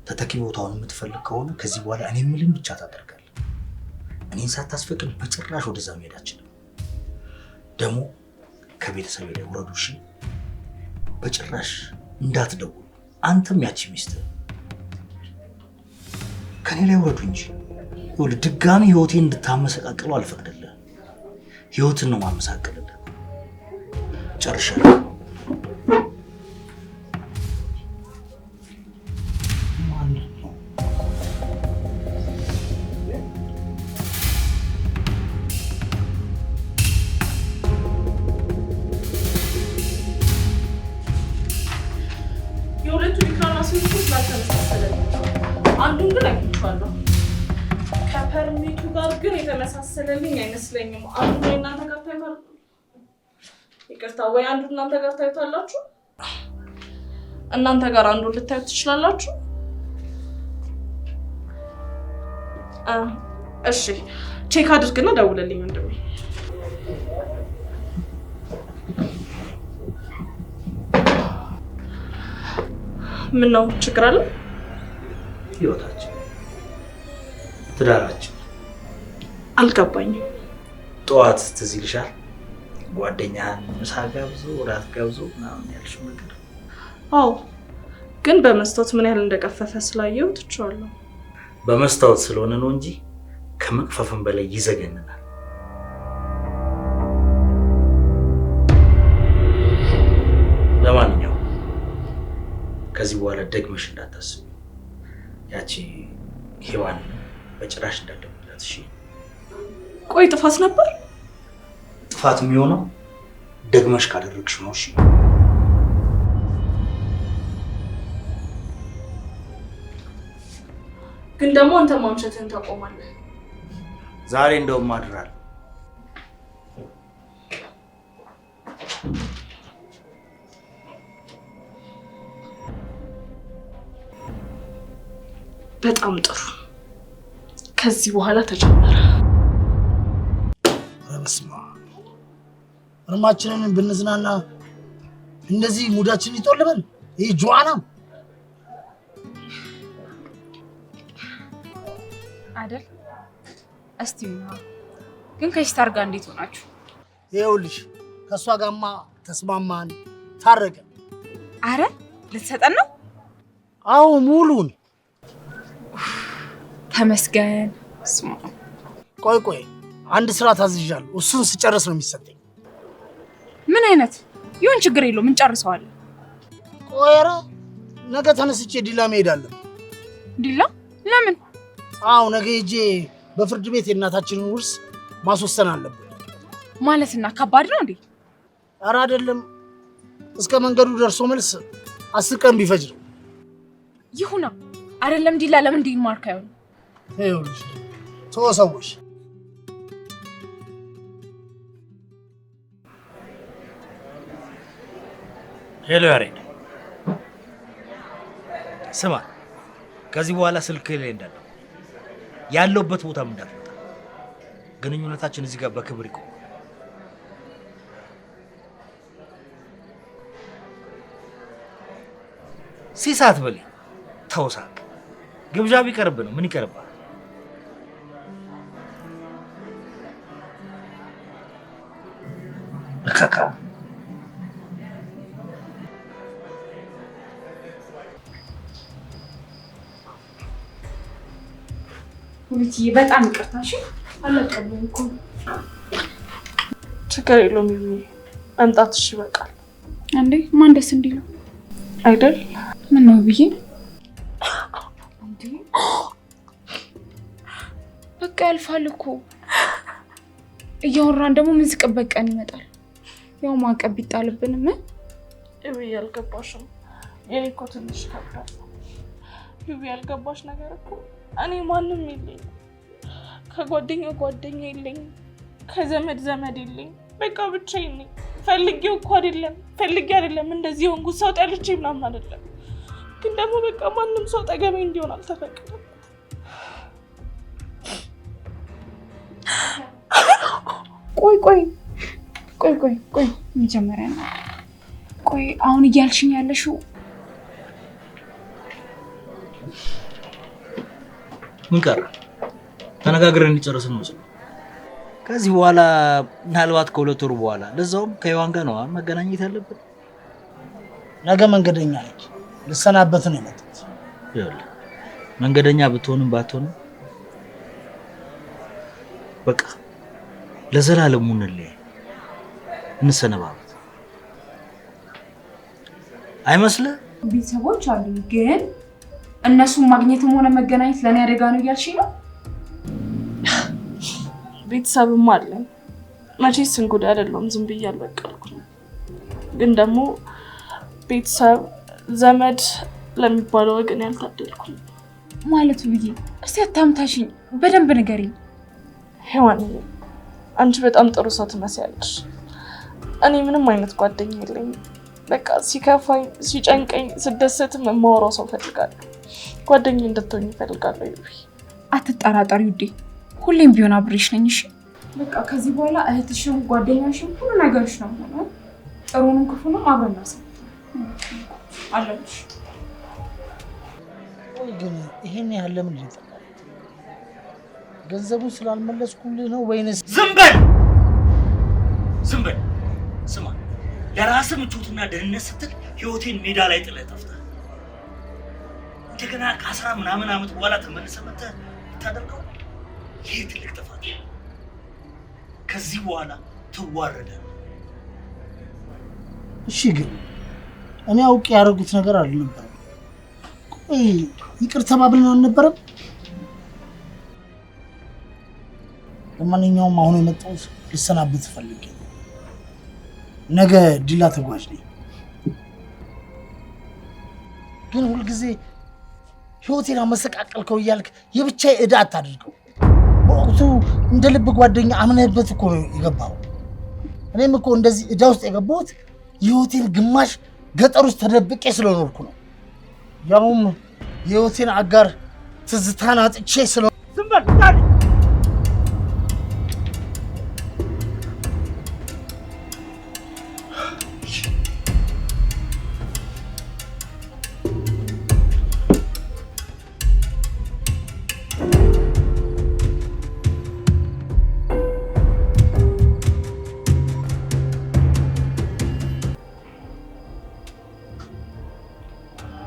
S6: ተተኪ ቦታውን የምትፈልግ ከሆነ ከዚህ በኋላ እኔ የምልህን ብቻ ታደርጋለህ። እኔን ሳታስፈቅድ በጭራሽ ወደዛ መሄድ አትችልም። ደግሞ ከቤተሰቤ ላይ ውረዱ፣ እሺ? በጭራሽ እንዳትደውሉ። አንተም ያቺ ሚስትህ ከኔ ላይ ውረዱ እንጂ። ይኸውልህ ድጋሚ ህይወቴን እንድታመሰቃቅለው አልፈቅድልህም። ህይወትን ነው ማመሳቀልልህ። ጨርሻለሁ።
S10: የሁለቱ ሊክራና ስልኩ ስላልተመሳሰለልኝ ነው። አንዱን ግን አግኝቼዋለሁ። ከ permit ኡ ጋር ግን የተመሳሰለልኝ አይመስለኝም። አንዱ ወይ እናንተ ጋር ታይቷል። ይቅርታ፣ ወይ አንዱ እናንተ ጋር ታይቷላችሁ። እናንተ ጋር አንዱን ልታዩት ትችላላችሁ። እሺ check አድርግና ደውልልኝ ወንድሜ። ምን ነው ችግር አለ?
S6: ህይወታችን፣ ትዳራችን።
S10: አልገባኝም።
S6: ጠዋት ትዝ ይልሻል? ጓደኛህን ምሳ ጋብዞ እራት ጋብዞ ምናምን ያልሽው ነገር።
S10: አዎ፣ ግን በመስታወት ምን ያህል እንደቀፈፈ ስላየው ትቼዋለሁ።
S6: በመስታወት ስለሆነ ነው እንጂ ከመቅፈፍም በላይ ይዘገንናል። ለማንኛውም ከዚህ በኋላ ደግመሽ እንዳታስቢ። ያቺ ሔዋን በጭራሽ እንዳትደውይላት እሺ?
S10: ቆይ ጥፋት ነበር?
S6: ጥፋት የሚሆነው ደግመሽ ካደረግሽ ነው። እሺ?
S10: ግን ደግሞ አንተ ማምሸትህን ታቆማለህ።
S6: ዛሬ እንደውም አድራለሁ።
S10: በጣም ጥሩ። ከዚህ በኋላ ተጀመረ።
S4: ኧረ በስመ አብ። እርማችንን ብንዝናና እንደዚህ ሙዳችንን ይጦልበን። ይህ ጆአናም
S3: አይደል? እስቲ ግን ከ sister ጋር እንዴት ሆናችሁ?
S4: ይኸውልሽ ከእሷ ጋርማ ተስማማን፣ ታረቀ።
S3: አረ ልትሰጠን ነው?
S4: አዎ ሙሉን።
S2: ተመስገን። ስማ
S4: ቆይ ቆይ አንድ ስራ ታዝዣለሁ። እሱን ስጨርስ ነው የሚሰጠኝ።
S3: ምን አይነት ይሁን ችግር የለውም እንጨርሰዋለን።
S4: ቆይ ኧረ ነገ ተነስቼ ዲላ መሄድ አለብኝ።
S3: ዲላ ለምን?
S4: አዎ ነገ ሄጄ በፍርድ ቤት የእናታችንን ውርስ ማስወሰን አለብን።
S2: ማለትና ከባድ ነው እንዴ?
S4: ኧረ አይደለም። እስከ መንገዱ ደርሶ መልስ 10 ቀን ቢፈጅ ነው።
S2: ይሁና አይደለም ዲላ ለምን ዴንማርክ አይሆንም?
S4: ይኸውልሽ ተወሰውሽ።
S5: Hello ያሬድ፣ ስማ፣ ከዚህ በኋላ ስልክ ላይ እንዳለው ያለውበት ቦታም እንዳትመጣ። ግንኙነታችን እዚህ ጋር በክብር ይቆም። ሲሳት በል ተውሳክ። ግብዣ ቢቀርብ ነው ምን ይቀርባል? እካካ።
S2: ውብትዬ በጣም ይቅርታ እሺ። አለቀብኝ እኮ።
S10: ችግር የለውም ይሁን፣ መምጣትሽ ይበቃል።
S2: እንዴ ማን ደስ እንዲለው?
S10: አይደል?
S2: ምን ነው ብዬ በቃ ያልፋል እኮ። እያወራን ደግሞ ምን ስቅበት ቀን ይመጣል። ያው ማዕቀብ ቢጣልብንም።
S10: ይኸው አልገባሽም። የኔ እኮ ትንሽ ይከብዳል። ይኸው ያልገባሽ ነገር እኮ እኔ ማንም የለኝም። ከጓደኛ ጓደኛ የለኝም። ከዘመድ ዘመድ የለኝም። በቃ ብቻዬን ነኝ። ፈልጌው እኮ አይደለም፣ ፈልጌ አይደለም እንደዚህ ሆንኩት። ሰው ጠልቼ ምናምን አይደለም። ግን ደግሞ በቃ ማንም ሰው አጠገቤ እንዲሆን አልተፈቀደም።
S2: ቆይ ቆይ ቆይ ቆይ ቆይ፣ መጀመሪያ ነው፣ ቆይ አሁን እያልሽኝ ያለሽው
S5: ምን ቀረ? ተነጋግረን እንዲጨርስ ነው መስሎ። ከዚህ በኋላ ምናልባት ከ2 ወር በኋላ ለዛውም ከሔዋን ጋር ነው መገናኘት ያለብን።
S4: ነገ መንገደኛ ነች። ልሰናበት ነው የመጣሁት።
S5: ይኸውልህ መንገደኛ ብትሆንም ባትሆንም በቃ ለዘላለሙ እንለያይ፣ እንሰነባበት። አይመስልህ?
S2: ቤተሰቦች አሉኝ፣ ግን እነሱን ማግኘትም ሆነ መገናኘት ለእኔ አደጋ ነው እያልሽኝ ነው?
S10: ቤተሰብም አለኝ። መቼስ እንጉዳይ አይደለሁም፣ ዝም ብዬ አልበቀልኩም። ግን ደግሞ ቤተሰብ ዘመድ ለሚባለው ወገን ያልታደልኩም።
S2: ማለት ብዬ እስቲ አታምታሽኝ፣ በደንብ ንገሪኝ።
S10: ሔዋንዬ፣ አንቺ በጣም ጥሩ ሰው ትመስያለሽ። እኔ ምንም አይነት ጓደኛ የለኝም። በቃ ሲከፋኝ፣ ሲጨንቀኝ፣ ስደሰትም የማወራው ሰው እፈልጋለሁ። ጓደኛ እንድትሆኝ እፈልጋለሁ። ይሉኝ።
S2: አትጠራጠሪ ውዴ፣ ሁሌም ቢሆን አብሬሽ ነኝ። እሺ በቃ ከዚህ በኋላ እህትሽም ጓደኛሽም ሁሉ ነገርሽ ነው ሆኖ ጥሩንም ክፉንም አብረን እናሳልፍ። አለሁልሽ።
S4: ቆይ ግን ይሄን ያህል ለምንድን ነው የጠላኸኝ? ገንዘቡን ስላልመለስኩልህ ነው ወይንስ?
S5: ዝም በል፣ ዝም በል። ስማ፣ ለራስህ ምቾትና ደህንነት ስትል ህይወቴን ሜዳ ላይ ጥለህ ጠፍተህ እንደገና ከ10 ምናምን ዓመት በኋላ ተመልሰህ መጥተህ የምታደርገው ይህ ትልቅ ጥፋት ነው። ከዚህ በኋላ ትዋረዳለህ።
S4: እሺ ግን እኔ አውቄ ያደረጉት ነገር አልነበረም። ቆይ ይቅር ተባብለን አልነበረም? ለማንኛውም አሁን የመጣሁት ልሰናበት ፈልጌ ነው። ነገ ዲላ ተጓዥ ነኝ። ግን ሁልጊዜ ህይወቴን አመሰቃቀልከው እያልክ የብቻዬ ዕዳ አታድርገው። በወቅቱ እንደ ልብ ጓደኛ አምነህበት እኮ ነው የገባኸው። እኔም እኮ እንደዚህ ዕዳ ውስጥ የገባሁት የህይወቴን ግማሽ ገጠር ውስጥ ተደብቄ ስለኖርኩ ነው። ያውም የህይወቴን አጋር ትዝታን አጥቼ ስለ
S5: ዝም በል።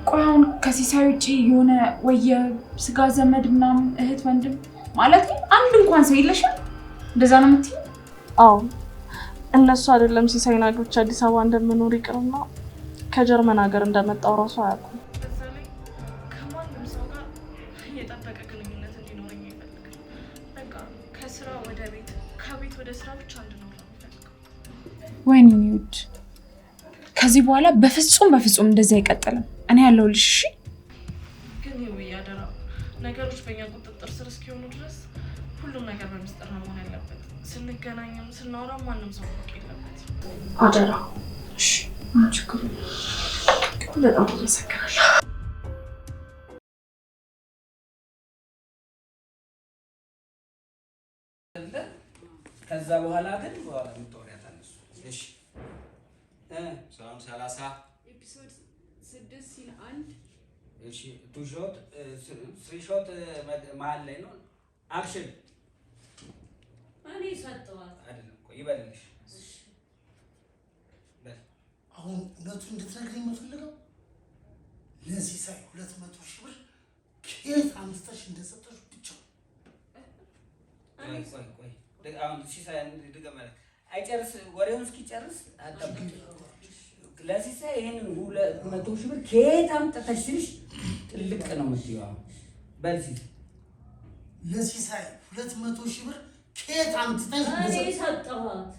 S2: ቆይ አሁን ከሲሳይ ውጭ የሆነ ወይ የስጋ ዘመድ ምናምን እህት ወንድም ማለት አንድ እንኳን ሰው የለሽም? እንደዛ ነው የምትይኝ?
S10: አዎ፣ እነሱ አይደለም ሲሳይን አግብቼ አዲስ አበባ እንደምኖር ይቅርና ከጀርመን ሀገር እንደመጣው እራሱ አያውቁም። በዛ ላይ ከማንም ሰው ጋር የጠበቀ ግንኙነት እንዲኖረኝ አይፈልግም። በቃ ከስራ ወደ ቤት፣ ከቤት ወደ ስራ ብቻ እንድኖር ነው የሚፈልገው።
S2: ወይኔ ውድ፣ ከዚህ በኋላ በፍጹም በፍጹም እንደዚህ አይቀጥልም። እኔ ያለሁልሽ። እሺ?
S10: ግን ይኸው አደራ፣ ነገሮች በእኛ ቁጥጥር ስር እስኪሆኑ ድረስ ሁሉም ነገር በሚስጥር ነው መሆን ያለበት። ስንገናኝም ስናወራም ማንም ሰው ማወቅ የለበትም። አደራ። እሺ፣ ምን ችግር የለም። በጣም አመሰግናለሁ።
S11: ከዛ በኋላ ግን በኋላ የምታወሪያት እሱ። እሺ
S7: አሁን 30
S3: episode 6 scene 1።
S11: እሺ፣ two shot three shot መሀል ላይ ነው። Action።
S12: እኔ ሰጠኋት።
S11: አይደለም፣ ቆይ ይበልልሽ። በል።
S4: አሁን እውነቱን እንድትነግሪኝ የምፈልገው ለሲሳይ 200,000 ብር ከየት አምጥተሽ እንደሰጠሽ ብቻ።
S11: ቆይ ቆይ ቆይ፣ አሁን ሲሳይ ድገመለት። አይጨርስ፣ ወሬውን እስኪጨርስ አጠብቅ። ለሲሳይ ይሄንን 200,000 ብር ከየት አምጥተሽ ሲልሽ ጥልቅ ነው የምትይው። አሁን በል ሲሳይ።
S4: ለሲሳይ 200,000 ብር ከየት አምጥተሽ
S12: እኔ
S4: እንደሰጠሽ
S12: ሰጠኋት።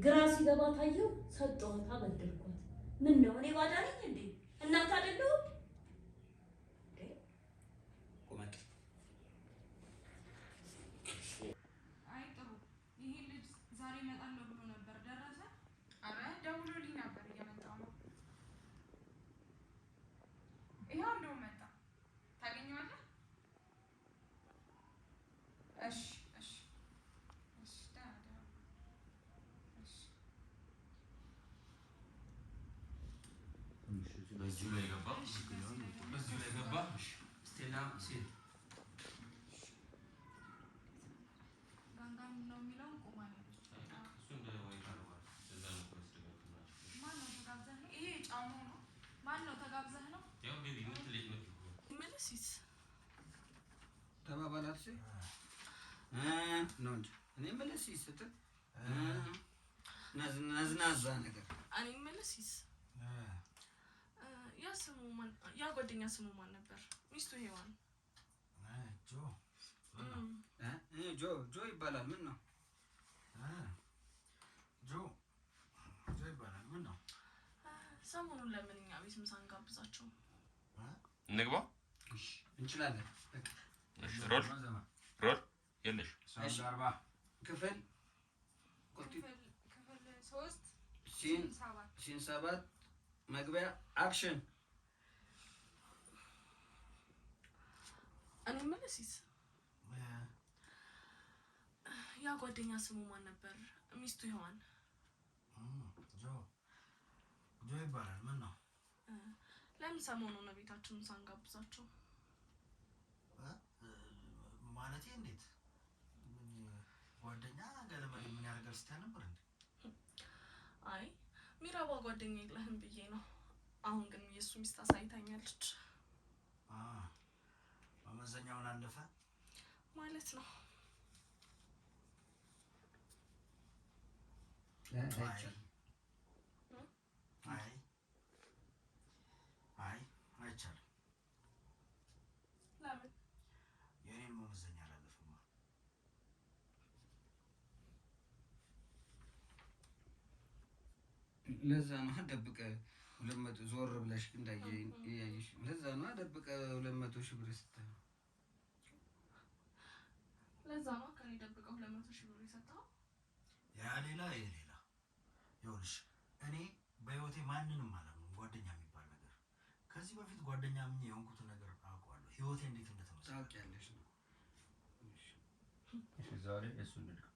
S12: ግራ ሲገባ ታየው፣ ሰጠኋት፣ አበደርኳት። ምን ነው እኔ ባዳ ነኝ እንዴ? እናት አይደለሁም?
S11: ቁመጥ።
S2: አይ ጥሩ። ይሄ ልጅ ዛሬ እመጣለሁ ብሎ ነበር። ደረሰ? አረ ደውሎልኝ ነበር፣ እየመጣሁ ነው። ይኸው እንደውም መጣ። ታገኘዋለህ? እሺ እሺ እሺ፣ ደህና ደህና። እሺ።
S13: በዚሁ ላይ ገባ። በዚሁ ላይ ገባ። ስቴላ ሴት
S2: ጋንጋም ነው የሚለውን ቆማ ነው ያለችው።
S13: እሱ እንደ ወይ ታደርጓል። እዛ ነው
S2: ማን ነው ተጋብዘህ ነው? ይሄ ጫማው ነው። ማን ነው ተጋብዘህ ነው?
S13: ያው ገቢ ምን ትልቅ
S10: መልሲት።
S11: ተባባላት ነው እንጂ እኔ የምልህ ሲስ ስትል ነዝናዛ ነገር።
S10: እኔ የምልህ ሲስ፣ ያ ስሙ ማን፣ ያ ጓደኛ ስሙ ማን ነበር? ሚስቱ ሔዋን።
S9: ጆ።
S11: ጆ ጆ ይባላል። ምን ነው?
S9: ጆ ጆ ይባላል። ምን ነው?
S10: ሰሞኑን ለምን እኛ ቤት ምሳ እንጋብዛቸው?
S13: እንግባ።
S11: እንችላለን። በቃ።
S13: እሺ፣ roll roll የለሽ።
S11: እሺ፣ ክፍል
S2: ክፍል 3
S11: scene
S2: 7።
S11: Scene 7 መግቢያ action።
S10: እኔ የምልህ ሲስ፣ ያ ጓደኛ ስሙ ማን ነበር? ሚስቱ ሔዋን።
S9: ጆ ጆ ይባላል። ምን ነው?
S10: ለምን ሰሞኑን ቤታችን ምሳ እንጋብዛቸው?
S9: ማለቴ እንዴት? ጓደኛ ገለመሌ ምን ያደርጋል ስትይ ነበር እንዴ?
S10: አይ ሚራባ ጓደኛ የለህም ብዬ ነው። አሁን ግን የእሱ ሚስት አሳይታኛለች።
S9: መመዘኛውን አለፈ
S10: ማለት ነው።
S9: አይ አይ አይቻልም።
S10: ለምን?
S9: የእኔን መመዘኛ አላለፈም።
S11: ለዛ ነው ደብቀ 200 ዞር ብለሽ እንዳየሽ። ለዛ ነው ደብቀ 200,000 ብር ስትል።
S10: ለዛ ነው ከኔ ደብቀው 200,000 ብር የሰጠኸው።
S9: ያ ሌላ ይሄ ሌላ። ይኸውልሽ እኔ በህይወቴ ማንንም አላምንም፣ ጓደኛ የሚባል ነገር። ከዚህ በፊት ጓደኛ አምኜ የሆንኩትን ነገር አውቀዋለሁ። ህይወቴ እንዴት እንደተመሰረተ
S11: ታውቂያለሽ ነው።
S13: እሺ፣ ዛሬ እሱን እንድገም።